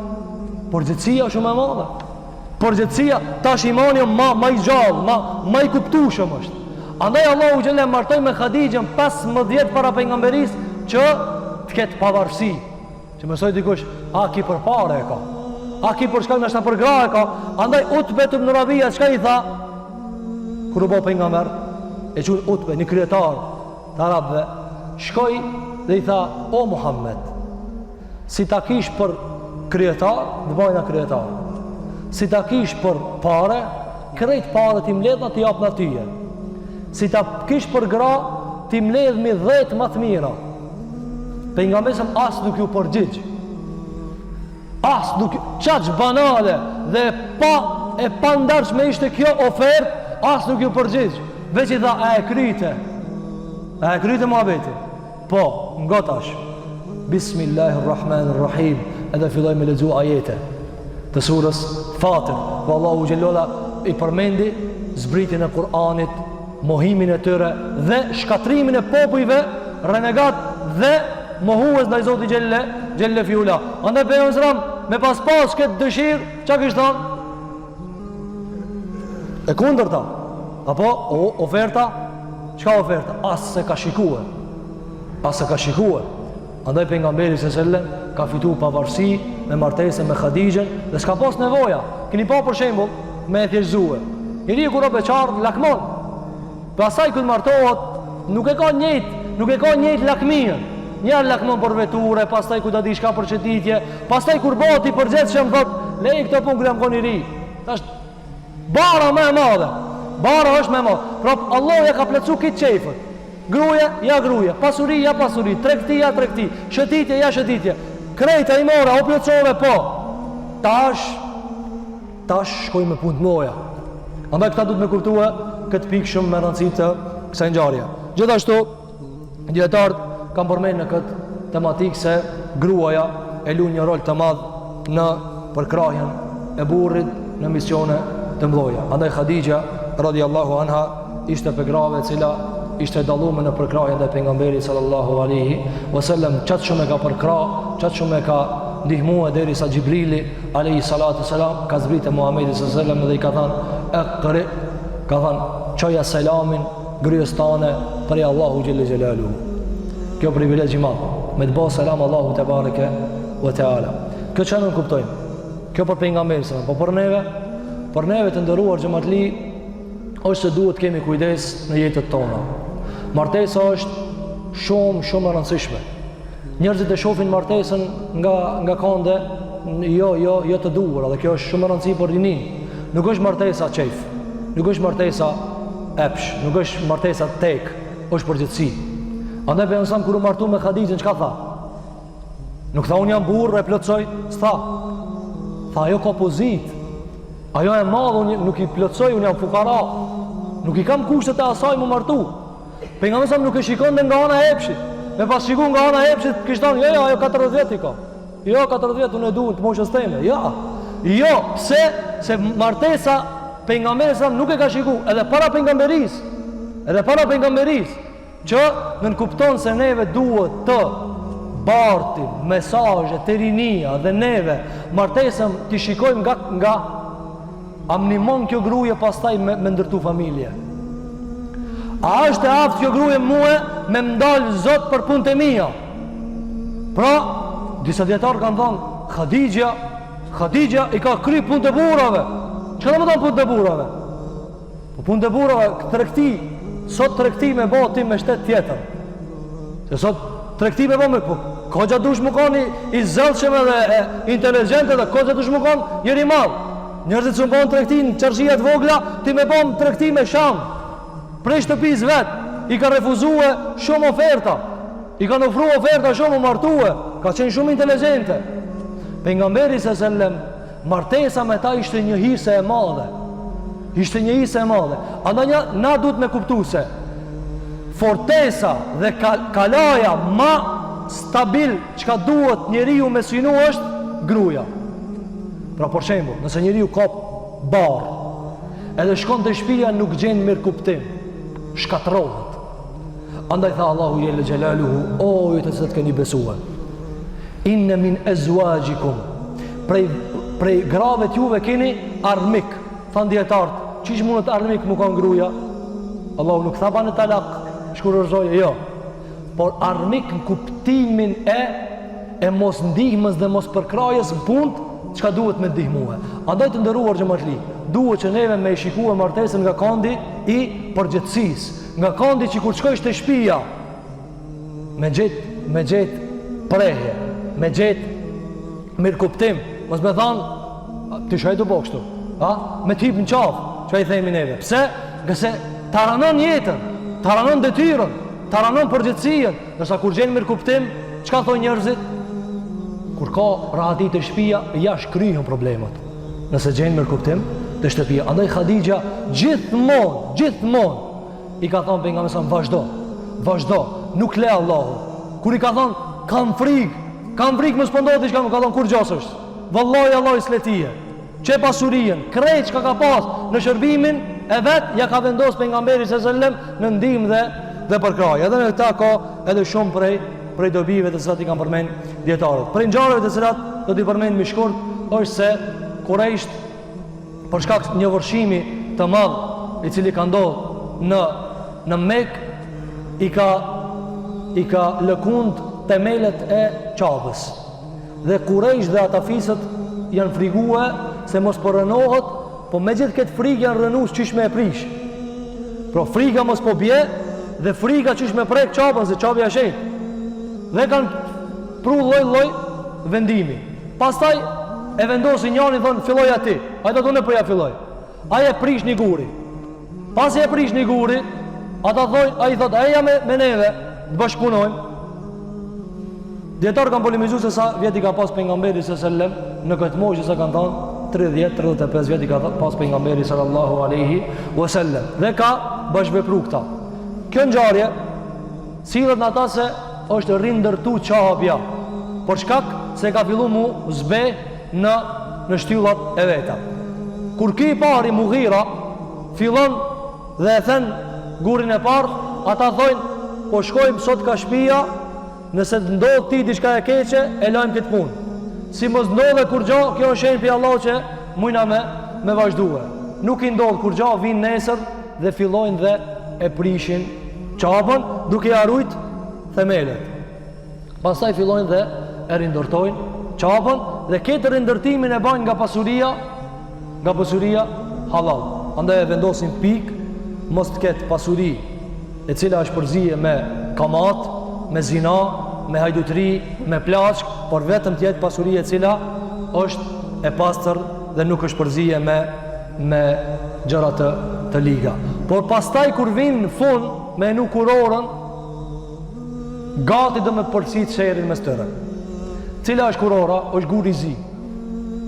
Përgjegjësia është shumë e madhe. Përgjegjësia, tash imani ma, ma i gjallë, ma, ma i kuptushëm është. Andaj Allahu xhelle e martoi me Hadixhën 15 vjet para pejgamberisë që të ketë pavarësi. Që mësoj dikush, a ki për pare e ka? A ki për shkak nashta për gra e ka? Andaj Utbe ibn Rabia çka i tha? Kur u bë pejgamber, e qun Utbe, një kryetar të arabëve, shkoi dhe i tha, o Muhammed, Si ta kish për kryetar, të bajna kryetar. Si ta kish për pare, krejt pare t'i mbledhna t'i japna tyje. Si ta kish për gra, t'i mbledhmi dhetë ma të mira. Pejgamberi sallam as nuk ju përgjigj. As nuk, qaq banale dhe pa, e pandershme ishte kjo ofertë, as nuk ju përgjigj. Veç i tha, a e kryte? A e kryte muhabetin? Po, ngo tash. Bismillahirrahmanirrahim. Edhe filloi me lexu ajete të surës Fatir. Ku Allahu xhelle ue ala i përmendi zbritjen e Kur'anit, mohimin e tyre dhe shkatrimin e popujve renegat dhe mohues ndaj Zotit xhelle xhelle fi ula. Andaj pejgamberi sallam me pas pas këtë dëshirë, çka kish thënë? E kundërta. Apo o, oferta Çka oferta? As s'e ka shikue. As s'e ka shikue. Andaj pejgamberi sallallahu alajhi wasallam ka fitu pavarësi me martesën me Hadixhen dhe s'ka pas nevoja. Keni pa për shembull me e thjeshtëzue. Njeriu kur o beqar lakmon. Pastaj kur martohet nuk e ka njëjt, nuk e ka njëjt lakminë. Njëherë lakmon për veture, pastaj ku ta di çka për shëtitje, pastaj kur bëhet i përgjegjshëm thot, leji këto punë kur jam kon i ri. Tash Barra më e madhe. Barra është më e madhe. Pra Allahu ja ka plotësu krejt qejfet. Gruje, ja gruje, pasuri, ja pasuri, tregti, ja tregti, shëtitje, ja shëtitje. Krejt i more, u plotësove po. Tash tash shkoj me punë të mëdha. Andaj këta duhet me kuptue këtë pikë shumë me rëndësi të kësaj ngjarje. Gjithashtu Dijetarët kanë përmend në këtë tematikë se gruaja e luan një rol të madh në përkrahjen e burrit në misione të mëdha. Andaj Khadija radiallahu anha ishte prej grave e cila ishte dallume në përkrahjen ndaj pejgamberit sallallahu alaihi wasallam, qaq shumë e ka përkrah, qaq shumë e ka ndihmue derisa Xhibrili alaihi salatu selam ka zbritë te Muhamedi sallallahu alaihi wasallam dhe i ka thënë iqra. Ka thanë, çoja selamin grues tane prej Allahu xhelle xhelaluhu. Kjo privilegj i madh, me të bo selam Allahu tebareke ve teala. Kjo çka nënkuptojmë? Kjo për pejgamberin selam, po për neve, për neve të nderuar xhematli, është se duhet kemi kujdes në jetët tona. Martesa është shumë, shumë e rëndësishme. Njerëzit e shofin martesën nga, nga kande jo, jo, jo të duhura dhe kjo është shumë e rëndësi për rininë. Nuk është martesa qejf, nuk është martesa epsh, nuk është martesa tek, është përgjegjësi. Andaj pejgamberi selam kur u martu me Hadixhen, çka tha? Nuk tha unë jam burrë e plotësoj, s'tha. Tha ajo ka pozitë. Ajo e madhe unë nuk i plotësoj, unë jam fukara. Nuk i kam kushtet e asaj m'u martu. Pejgamberi selam nuk e shikonte nga ana e epshit. Me pas shiku nga ana e epshit, kish thonë, jo, jo, ajo 40 vjet i ka. Jo, 40 vjet unë e du të moshës teme. Jo. Jo, pse? Se martesa pejgamberi selam nuk e ka shiku edhe para pejgamberisë. Edhe para pejgamberisë që nënkupton se neve duhet të bartim mesazhe te rinia dhe neve martesën t'i shikojmë nga nga A m'nimon kjo gruje pastaj me, me ndërtu familje? A është e aftë kjo gruje mue me m'dalë zot për punët e mia? Pra, disa dijetarë kanë thonë, Khadija, Khadija i ka kry punët e burrave. Çka do me thonë punët e burrave? Po punët e burrave, tregti, sot tregti me bo ti me shtet tjetër. Se sot tregti me bo me, po, koxha dush me kon i, i zellshëm edhe e, inteligjent edhe koxha dush me kon njeri i madh. Njerëzit s'un bon tregti në çarshia të vogla, ti me bon tregti me Sham. Prej shtëpisë vet, i ka refuzue shumë oferta. I kanë ofru oferta shumë u martue, ka qenë shumë inteligjente. Pejgamberi se sellem, Martesa me ta ishte një hise e madhe. Ishte një hise e madhe. Andaj një, na duhet me kuptu se fortesa dhe kalaja ma stabil çka duhet njeriu me synu është gruja. Pra për shembull, nëse njeriu ka barrë, edhe shkon te shpia nuk gjen mirëkuptim, shkatërrohet. Andaj tha Allahu xhelle xhelaluhu, o ju të cilët keni besuar, Inne min ezwajikum prej prej grave të juve keni armik. Than dijetarët, qysh mundet armik me kanë gruja? Allahu nuk tha bane talak, shkurorëzoje, jo. Por armik në kuptimin e e mos ndihmës dhe mos përkrahjes në punë çka duhet me ndihmue. Andaj të nderuar xhematli, duhet që neve me e shikue martesën nga kandi i përgjegjësisë, nga kandi që kur shkojsh te shpia, me gjet me gjet prehje, me gjet mirëkuptim, mos me than ti çka je tu bo kështu, a? Me t'hip në qafë, çka i themi neve. Pse? Ngase ta ranon jetën, ta ranon detyrën, ta ranon përgjegjësinë, ndërsa kur gjen mirëkuptim, çka thonë njerëzit? Kur ka rahati te shpia, jashtë kryhen problemet. Nëse gjen mirëkuptim te shtëpia. Andaj Khadija gjithmonë, gjithmonë I ka thonë pejgamberi sa vazhdo, vazhdo, nuk le Allahu. Kur i ka thonë kam frikë, kam frikë mos po ndodh diçka, më ka thonë kurgjo s'është. Vallahi Allahu s'le tye. Qe pasurinë, krejt çka ka pas në shërbimin e vet ja ka vendos pejgamberi sa selam në ndihmë dhe dhe përkrahje. Edhe në këta ka edhe shumë prej prej dobive të cilat i kanë përmend dijetarët. Prej ngjarjeve të cilat do t'i përmendim shkurt është se Kurejshët për shkak një vërshimi të madh i cili ka ndodhur në në Mekë i ka i ka lëkund temelet e Qabes. Dhe Kurejsh dhe ata fisët janë frigue se mos po rrënohet, po me gjithë këtë frigë janë rrënu qysh me e prish. Pra friga mos po bje dhe friga qysh me prek Qabën se Qabja e shenjtë. Dhe kanë pru lloj-lloj vendimi. Pastaj e vendosin njani thonë filloja ti. Ai thotë unë po ja filloj. Ai e prish një guri. Pasi e prish një guri, ata thonë, ai thotë, eja me, me neve, të bashkëpunojmë. Dijetarët kanë polemizu se sa vjet i ka pas pejgamberi sallallahu alaihi wasallam në këtë moshë sa kanë thonë 30 35 vjet i ka pas pejgamberi sallallahu alaihi wasallam dhe ka bashkëvepru këta. Kjo ngjarje Sillet në ata se është rindërtu Qabja, për shkak se ka fillu mu zbe në, në shtyllat e veta. Kur ky i pari Mughira fillon dhe e then gurin e parë, ata thojnë, po shkojmë sot ka shpia, nëse të ndodh ti diçka e keqe, e lajmë këtë punë. Si mos ndodhe kurgjo, kjo është shenjë prej Allahut që mujna me, me vazhdue. Nuk i ndodh kurgjo, vinë nesër, dhe fillojnë dhe e prishin Qabën duke ia rujt themelet. Pastaj fillojnë dhe e rindërtojnë Qabën dhe këtë rindërtimin e bajnë nga pasuria nga pasuria hallall. Andaj e vendosin pikë mos të ketë pasuri e cila është përzie me kamat, me zina, me hajdutëri, me plaçkë, por vetëm të jetë pasuri e cila është e pastër dhe nuk është përzie me me gjëra të të liga. Por pastaj kur vijnë në fund me e vnu kurorën, gati do me përcit sherrin mes tyre. Cila është kurora? Është guri i zi.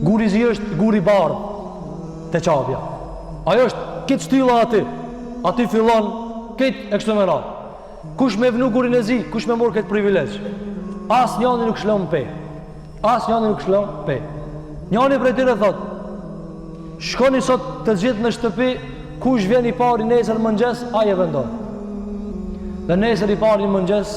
Guri i zi është guri i bardhë te Qabja. Ajo është krejt shtylla aty. Aty fillon krejt e kështu me radhë. Kush me vnu gurin e zi, kush me morr këtë privilegj? Asnjani nuk shlon pe. Asnjani nuk shlon pe. Njani prej tyre thot, shkoni sot të gjithë në shtëpi, kush vjen i pari nesër mëngjes, ai e vendon. Dhe nesër i pari mëngjes,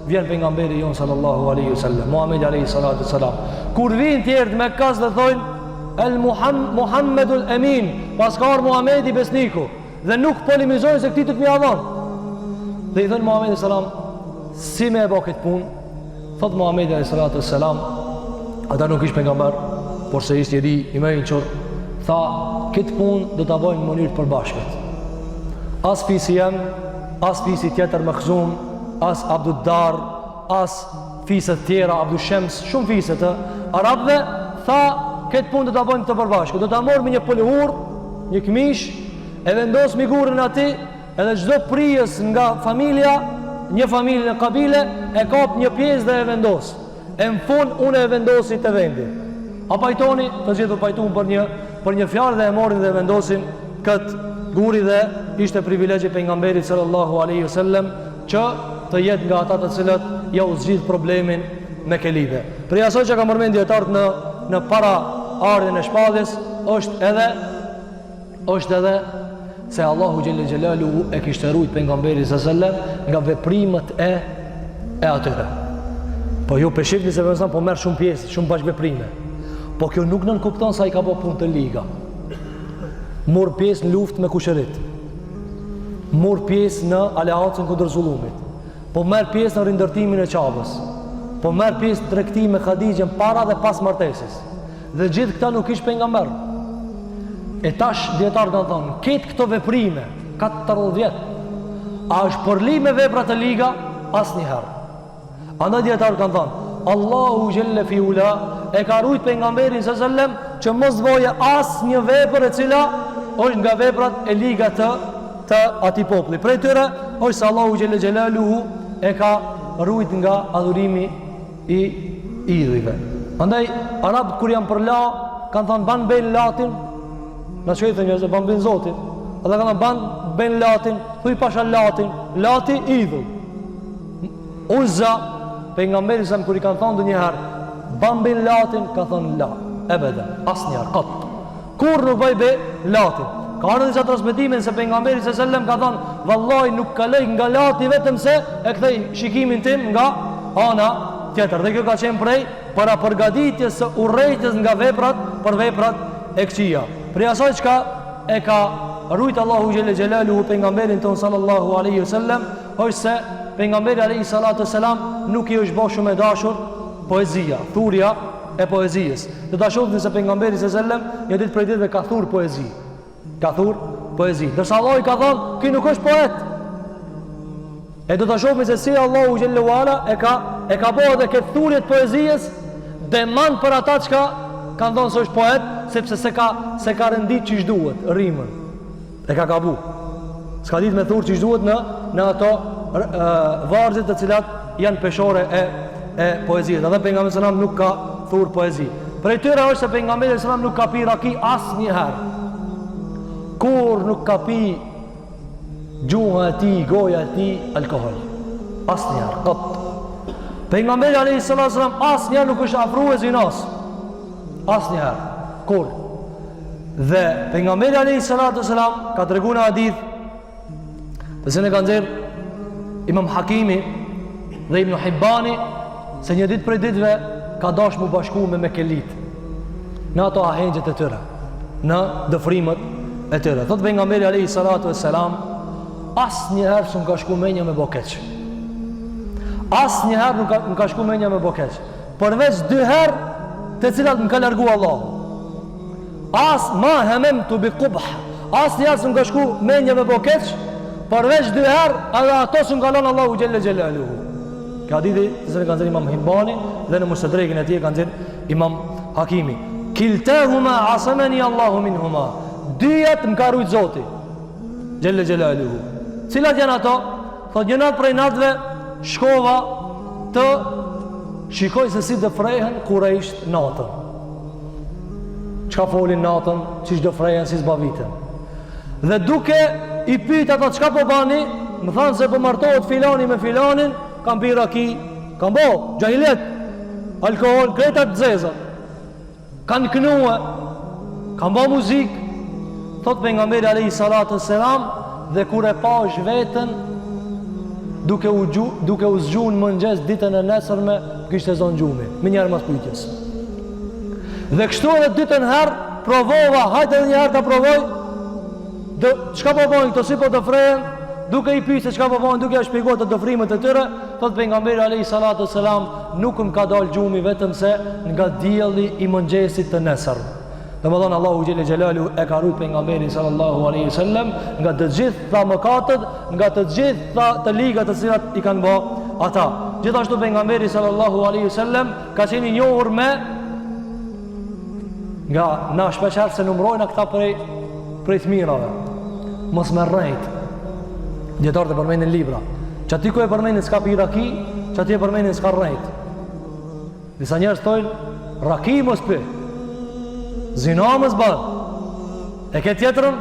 vjen pejgamberi jonë sallallahu alaihi wasallam, Muhamedi alaihi salatu wasalam. Kur vijnë tjerët me kas dhe thonë El Muham, Muhammedul Emin, paska ardh Muhamedi besniku. Dhe nuk polemizojnë se këtij duhet me ia dhon. Dhe i thonë Muhamedit sallam, si me e bo këtë punë? Thot Muhamedi alayhi salatu wassalam, ata nuk ish pejgamber, por se ishte njeri i mençur, tha, këtë punë do ta bëjmë në mënyrë të përbashkët. As fisi jem, as fisi tjetër Mexhum, as Abduddar, as fiset tjera Abdu Shems, shumë fise të arabëve, tha, këtë punë do ta bëjmë të përbashkët. Do ta marrim një pëlhurë, një këmishë, e vendosmi gurin aty, Edhe çdo prijës nga familja, një familje në kabile, e kap një pjesë dhe e vendos. E në fund unë e vendosi te vendi. A pajtoni? Të gjithë u pajtuan për një për një fjalë dhe e morrin dhe e vendosin këtë guri dhe ishte privilegj i pejgamberit sallallahu alaihi wasallam që të jetë nga ata të cilët ja u zgjidh problemin mekelive. Prej asaj që kanë përmend dijetarët në në para ardhjen e shpalljes është edhe është edhe se Allahu xhelle xhelaluhu e kishte rujt pejgamberin sallallahu alajhi wasallam nga veprimet e e atyre. Po ju pe shihni se pejgamberi po merr shumë pjesë, shumë bashkëveprime. Po kjo nuk nënkupton se ai ka bo punë të liga. Mur pjesë në luftë me kushërit. Mur pjesë në aleancën kundër zullumit. Po merr pjesë në rindërtimin e Qabës. Po merr pjesë në tregti me Hadixhen para dhe pas martesës. Dhe gjithë këta nuk ish pejgamber. E tash dijetarët kanë thonë, krejt këto veprime, 40 vjet, a është përli me vepra të liga? Asnjëherë. Andaj dijetarët kanë thonë, Allahu xhelle fi ula e ka rujt pejgamberin sallallahu alajhi wasallam që mos t'boje asnjë vepër e cila është nga veprat e liga të të atij populli. Prej tyre është se Allahu xhelle xhelaluhu e ka rujt nga adhurimi i idhujve. Andaj arabët kur janë përla, kanë thënë ban be n'Latin, na çka i thonë njerëzve ban be n'Zotin. Ata kanë thënë ban be n'Latin, thuj pasha Latin, Lati idhull. Uzza pejgamberi sa kur i kanë thënë ndonjëherë ban be n'Latin, ka thënë la, ebeden, asnjëherë, kat. Kurrë nuk bëj be n'Latin. Ka ardhur disa transmetime se pejgamberi sallallahu alajhi wasallam ka thënë, "Vallahi nuk kaloj nga Lati vetëm se e kthej shikimin tim nga ana tjetër." Dhe kjo ka qenë prej parapërgatitjes së urrejtjes nga veprat për veprat e këqija. Prej asaj çka e ka rujt Allahu xhelle xhelaluhu pejgamberin ton sallallahu alaihi wasallam është se pejgamberi alaihi salatu wasalam nuk i është bërë shumë e dashur poezia, thurja e poezisë. Do ta shohim se pejgamberi sallallahu alajhi wasallam një ditë prej ditëve ka thur poezi. Ka thur poezi. Ndërsa Allahu i ka thënë, "Ky nuk është poet." E do ta shohim se si Allahu xhelle ue ala e ka e ka bërë edhe këtë thurje të poezisë demant për ata çka kanë thënë se është poet, sepse s'e ka s'e ka rendit qysh duhet rimën. E ka gabu. S'ka ditë me thur qysh duhet në, në ato vargjet të cilat janë peshore e, e poezisë. Dhe pejgamberi sallam nuk ka thur poezi. Prej tyre është se pejgamberi sallam nuk ka pi raki asnjëherë. Kurrë nuk ka pi gjuha e tij, goja e tij, alkohol. Asnjëherë, kot. Pejgamberi alayhi salatu sallam asnjëherë nuk është afru e zinas. Asnjëherë, kurrë. Dhe pejgamberi alayhi salatu selam ka tregu në hadith të cilin e ka nxjerr Imam Hakimi dhe Ibn Hibbani se një ditë prej ditëve ka dash mu bashku me Mekelit në ato ahengjet e tyre, në dëfrimet e tyre. Thotë pejgamberi alayhi salatu selam. Asnjëherë s'më ka shku menja me bo keq. Asnjëherë nuk më ka shku menja me bo keq. Përveç dy herë të cilat më ka largu Allahu. As ma hememtu bi kubh. Asnjëherë s'më ka shku menja me bo keq, përveç dy herë edhe ato s'më ka lënë Allahu xhelle xhelaluhu. Ky hadith të cilin e ka nxjerrë Imam Hibbani dhe në Mustedrekin e tij e ka nxjerrë Imam Hakimi. Kiltehuma asameni Allahu minhuma. Dyjat më ka rujt Zoti. Xhelle xhelaluhu. Cilat janë ato? Thot një natë prej natëve shkova të shikoj se si dëfrehen kurejshët natën. Çka folin natën, qysh dëfrehen, si zbaviten. Dhe duke i pyet ata çka po bani, më thanë se po martohet filani me filanin, kanë pi raki, kanë bo xhahilijet, alkohol, krejt të zeza. Kanë knue, kanë ba muzikë, thot pejgamberi alejhi salatu selam, dhe kur e pash veten, duke u, gju, duke u zgju në mëngjes ditën e nesërme, kishte zonë gjumi, menjëherë mas pyetjes. Dhe kështu edhe dytën herë, provova, hajt edhe një herë ta provoj, Dhe çka po bojnë këto si po dëfrehen, duke i pyet se çka po bojnë, duke ia shpjeguar të dëfrimet e tyre, thot pejgamberi alayhi salatu selam, nuk më ka dalë gjumi vetëm se nga dielli i mëngjesit të nesër. Domethënë Allahu xhelle xhelaluhu e ka rujt pejgamberin sallallahu alaihi wasallam nga të gjitha mëkatet, nga të gjitha të ligat të cilat i kanë bë ata. Gjithashtu pejgamberi sallallahu alaihi wasallam ka qenë i njohur me Nga na shpeshherë s'e numrojna këta prej, prej të mirave. Mos me rrejt. Dijetarët e përmendin libra. Qaty ku e përmendin s'ka pi raki, qaty e përmendin s'ka rrejt. Disa njerëz thojnë, raki mos pi. Zina mos ban. E këtë tjetrën,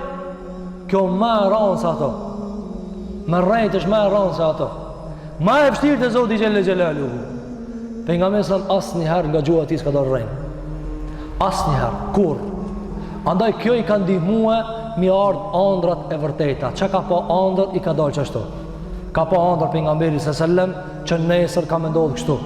kjo ma e ranë se ato. Me rrejt është ma e ranë se ato. Ma e vështirë te Zoti xhelle xhelaluhu. Pejgamberi sa asnjëherë nga gjuha e tij s'ka dalë rrenë. Asnjëherë, kurrë. Andaj kjo i ka ndihmue m'i ardh andrat e vërteta. Çka ka pa andër i ka dalë qashtu. Ka pa andër pejgamberi sa selam që nesër ka me ndodhë kështu.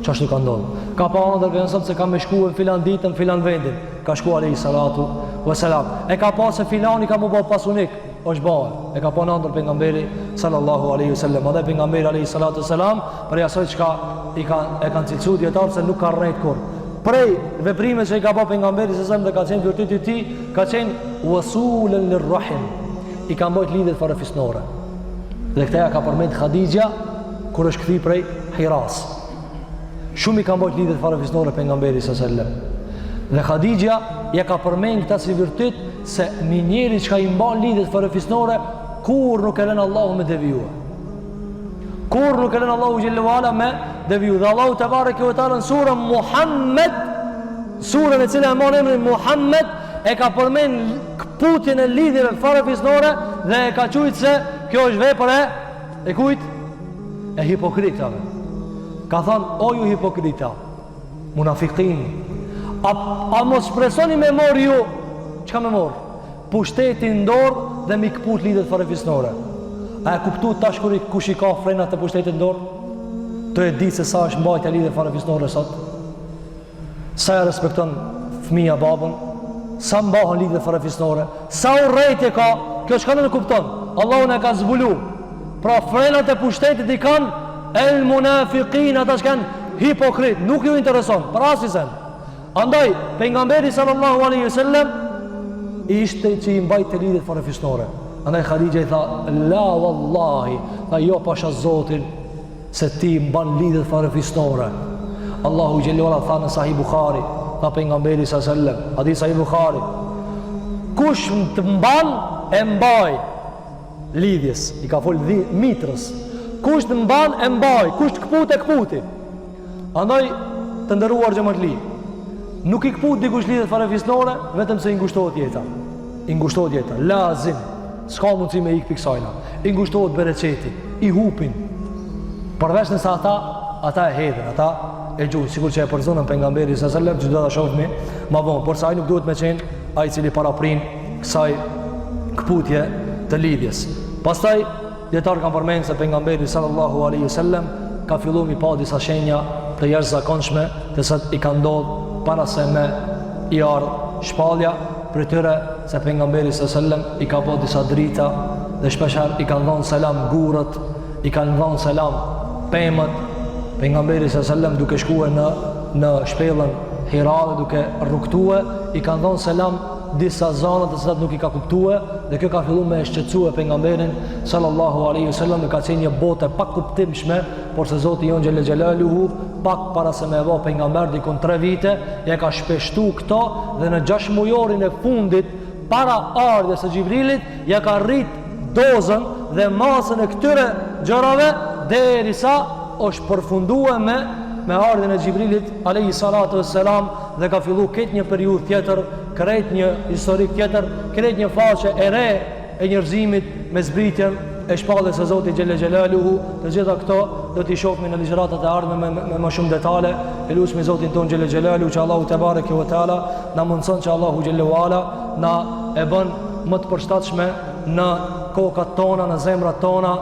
Qashtu ka ndodhë. Ka pa andër pejgamberi se ka me shku në filan ditën, në filan vendin. Ka shku alejhi salatu ve selam. E ka pa se filani ka m'u bo pasunik. është ba, e ka pa në andër pejgamberi sallallahu alaihi wasallam. Edhe pejgamberi alaihi salatu wasalam, prej asaj çka i ka e kanë cilësuar dijetarët se nuk ka rrejt kurrë. Prej veprime që i ka ba pejgamberi sallallahu alaihi wasallam dhe ka qenë virtyti i tij, ka qenë wasulan lirrahim. I ka mbajt lidhjet farefisnore. Dhe këtë ja ka përmend Khadija kur është kthy prej Hiras. Shumë i ka mbajt lidhjet farefisnore pejgamberi sallallahu alaihi wasallam. Dhe Khadija ja ka përmend këtë si virtyt se një njeri çka i mban lidhjet farefisnore kurrë nuk e lën Allahu me devijue. Kurrë nuk e lën Allahu xhelle ve ala me deviju. Dhe Allahu tebareke ve teala në surën Muhammed, surën e cila e mban emrin Muhammed, e ka përmend këputjen e lidhjeve farefisnore dhe e ka qujt se kjo është vepër e e kujt? E hipokritave. Ka thanë, o ju hipokrita, Munafikin, a, a mos shpresoni me morë ju? Çka me morë? Pushtetin n'dorë dhe m'i këput lidhjet farefisnore. A e kuptu tash kur i kush i ka frenat e pushtetit n'dorë? Tu e ditë se sa është mbajtja lidhje farefisnore sot? Sa e respekton fëmija babën? Sa mbahen lidhjet farefisnore? Sa urrejtje ka? Kjo çka nënkupton? Allahu na e ka zbulu. Pra frenat e pushtetit i kanë el munafikin, ata që janë hipokrit, nuk ju intereson, për asnjë sen. Andaj, pejgamberi sallallahu alaihi wasallam ishte që i mbajte lidhjet farefisnore. Andaj Khadija i tha, la wallahi, tha jo pasha Zotin se ti mban lidhjet farefisnore. Allahu xhelle ve ala tha në Sahih Buhari, tha pejgamberi sallallahu alaihi wasallam, hadith Sahih Buhari, kush të mban e mbaj lidhjes, i ka fol dhi, mitrës. Kush të mban e mbaj, kush të këput e këputi. Andaj të nderuar xhematli, nuk i këput dikush lidhjet farefisnore, vetëm se i ngushtohet jeta. I ngushtohet jeta, lazim, s'ka mundësi me ik pi ksajna. I ngushtohet bereqeti, i hupin. Përveç nëse ata, ata e hedhin, ata e gjujnë, sikur që e përzonën pejgamberi sallallahu alajhi wasallam, që do ta shohmi ma vonë, por se ai nuk duhet me qenë ai i cili paraprin kësaj këputje të lidhjes. Pastaj dijetarët kanë përmend se pejgamberi sallallahu alaihi wasallam ka fillu mi pa disa shenja të jashtëzakonshme të cilat i kanë ndodh para se me i ardh shpallja prej tyre se pejgamberi sallallahu alaihi wasallam i ka pa disa drita Dhe shpeshherë i kanë dhonë selam gurët, i kanë dhonë selam pemët, pejgamberi sallallahu alejhi ve sellem duke shkue në, në shpellën Hira dhe duke rrugtue, i kanë dhonë selam disa zana të cilat nuk i ka kuptue dhe kjo ka fillu me e shqetësue pejgamberin sallallahu alaihi wasallam dhe ka qenë një botë e pakuptimshme, por se Zoti jonë xhelle xhelaluhu pak para se me e bo pejgamber dikun 3 vite, ja ka shpeshtu këto dhe në 6 mujorin e fundit para ardhjes së Xhibrilit ja ka rrit dozën dhe masën e këtyre gjërave derisa është përfundue me me ardhjen e Xhibrilit alayhi salatu vesselam dhe ka fillu krejt një periudhë tjetër, krejt një historik tjetër, krejt një faqe e re e njerëzimit me zbritjen e shpalljes së Zotit xhelle xhelaluhu, të gjitha këto do t'i shohim në ligjëratat e ardhme me, me, me më shumë detale. E lusmi Zotin tonë xhelle xhelaluhu që Allahu tebareke ve teala na mundson që Allahu xhelle ve ala na e bën më të përshtatshme në kokat tona, në zemrat tona,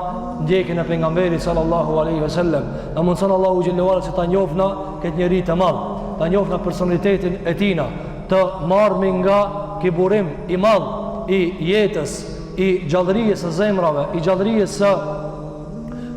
ndjekjen e pejgamberit sallallahu alaihi wasallam. Na mundson Allahu xhelle ve ala që ta njofna këtë njeri të madh, ta njofna personalitetin e tina, të marrmi nga ky burim i madh i jetës, i gjallërisë së zemrave, i gjallërisë së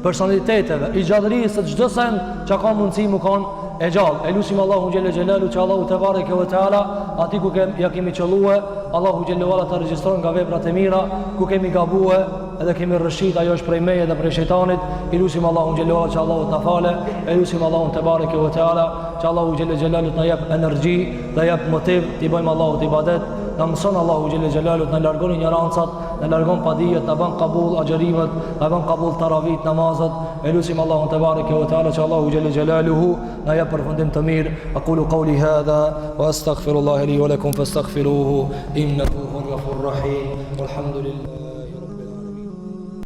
personaliteteve, i gjallërisë së çdo send që ka mundësi me kon e gjallë. E lusim Allahun xhelle xhelaluhu që Allahu tebareke ve teala aty ku kem, ja kemi qëllue, Allahu xhelle ve ala ta regjistron nga veprat e mira, ku kemi gabue edhe kemi rrëshqit, ajo është prej meje dhe prej shejtanit. I lusim Allahun xhelle ve ala që Allahu të na fale, e lusim Allahun tebareke ve teala që Allahu xhelle xhelaluhu të na jep energji, të na jep motiv t'i bëjmë Allahut ibadet, na mëson Allahu xhelle xhelaluhu të na largon injorancat, na largon padijet, na bën kabul agjërimet, na bën kabul taravit, namazet. E lusim Allahun tebareke ve teala që Allahu xhelle xhelaluhu na jep përfundim të mirë. Aqulu qawli hadha wa astaghfirullah li wa lakum fastaghfiruhu innahu huwal ghafurur rahim. Walhamdulillah.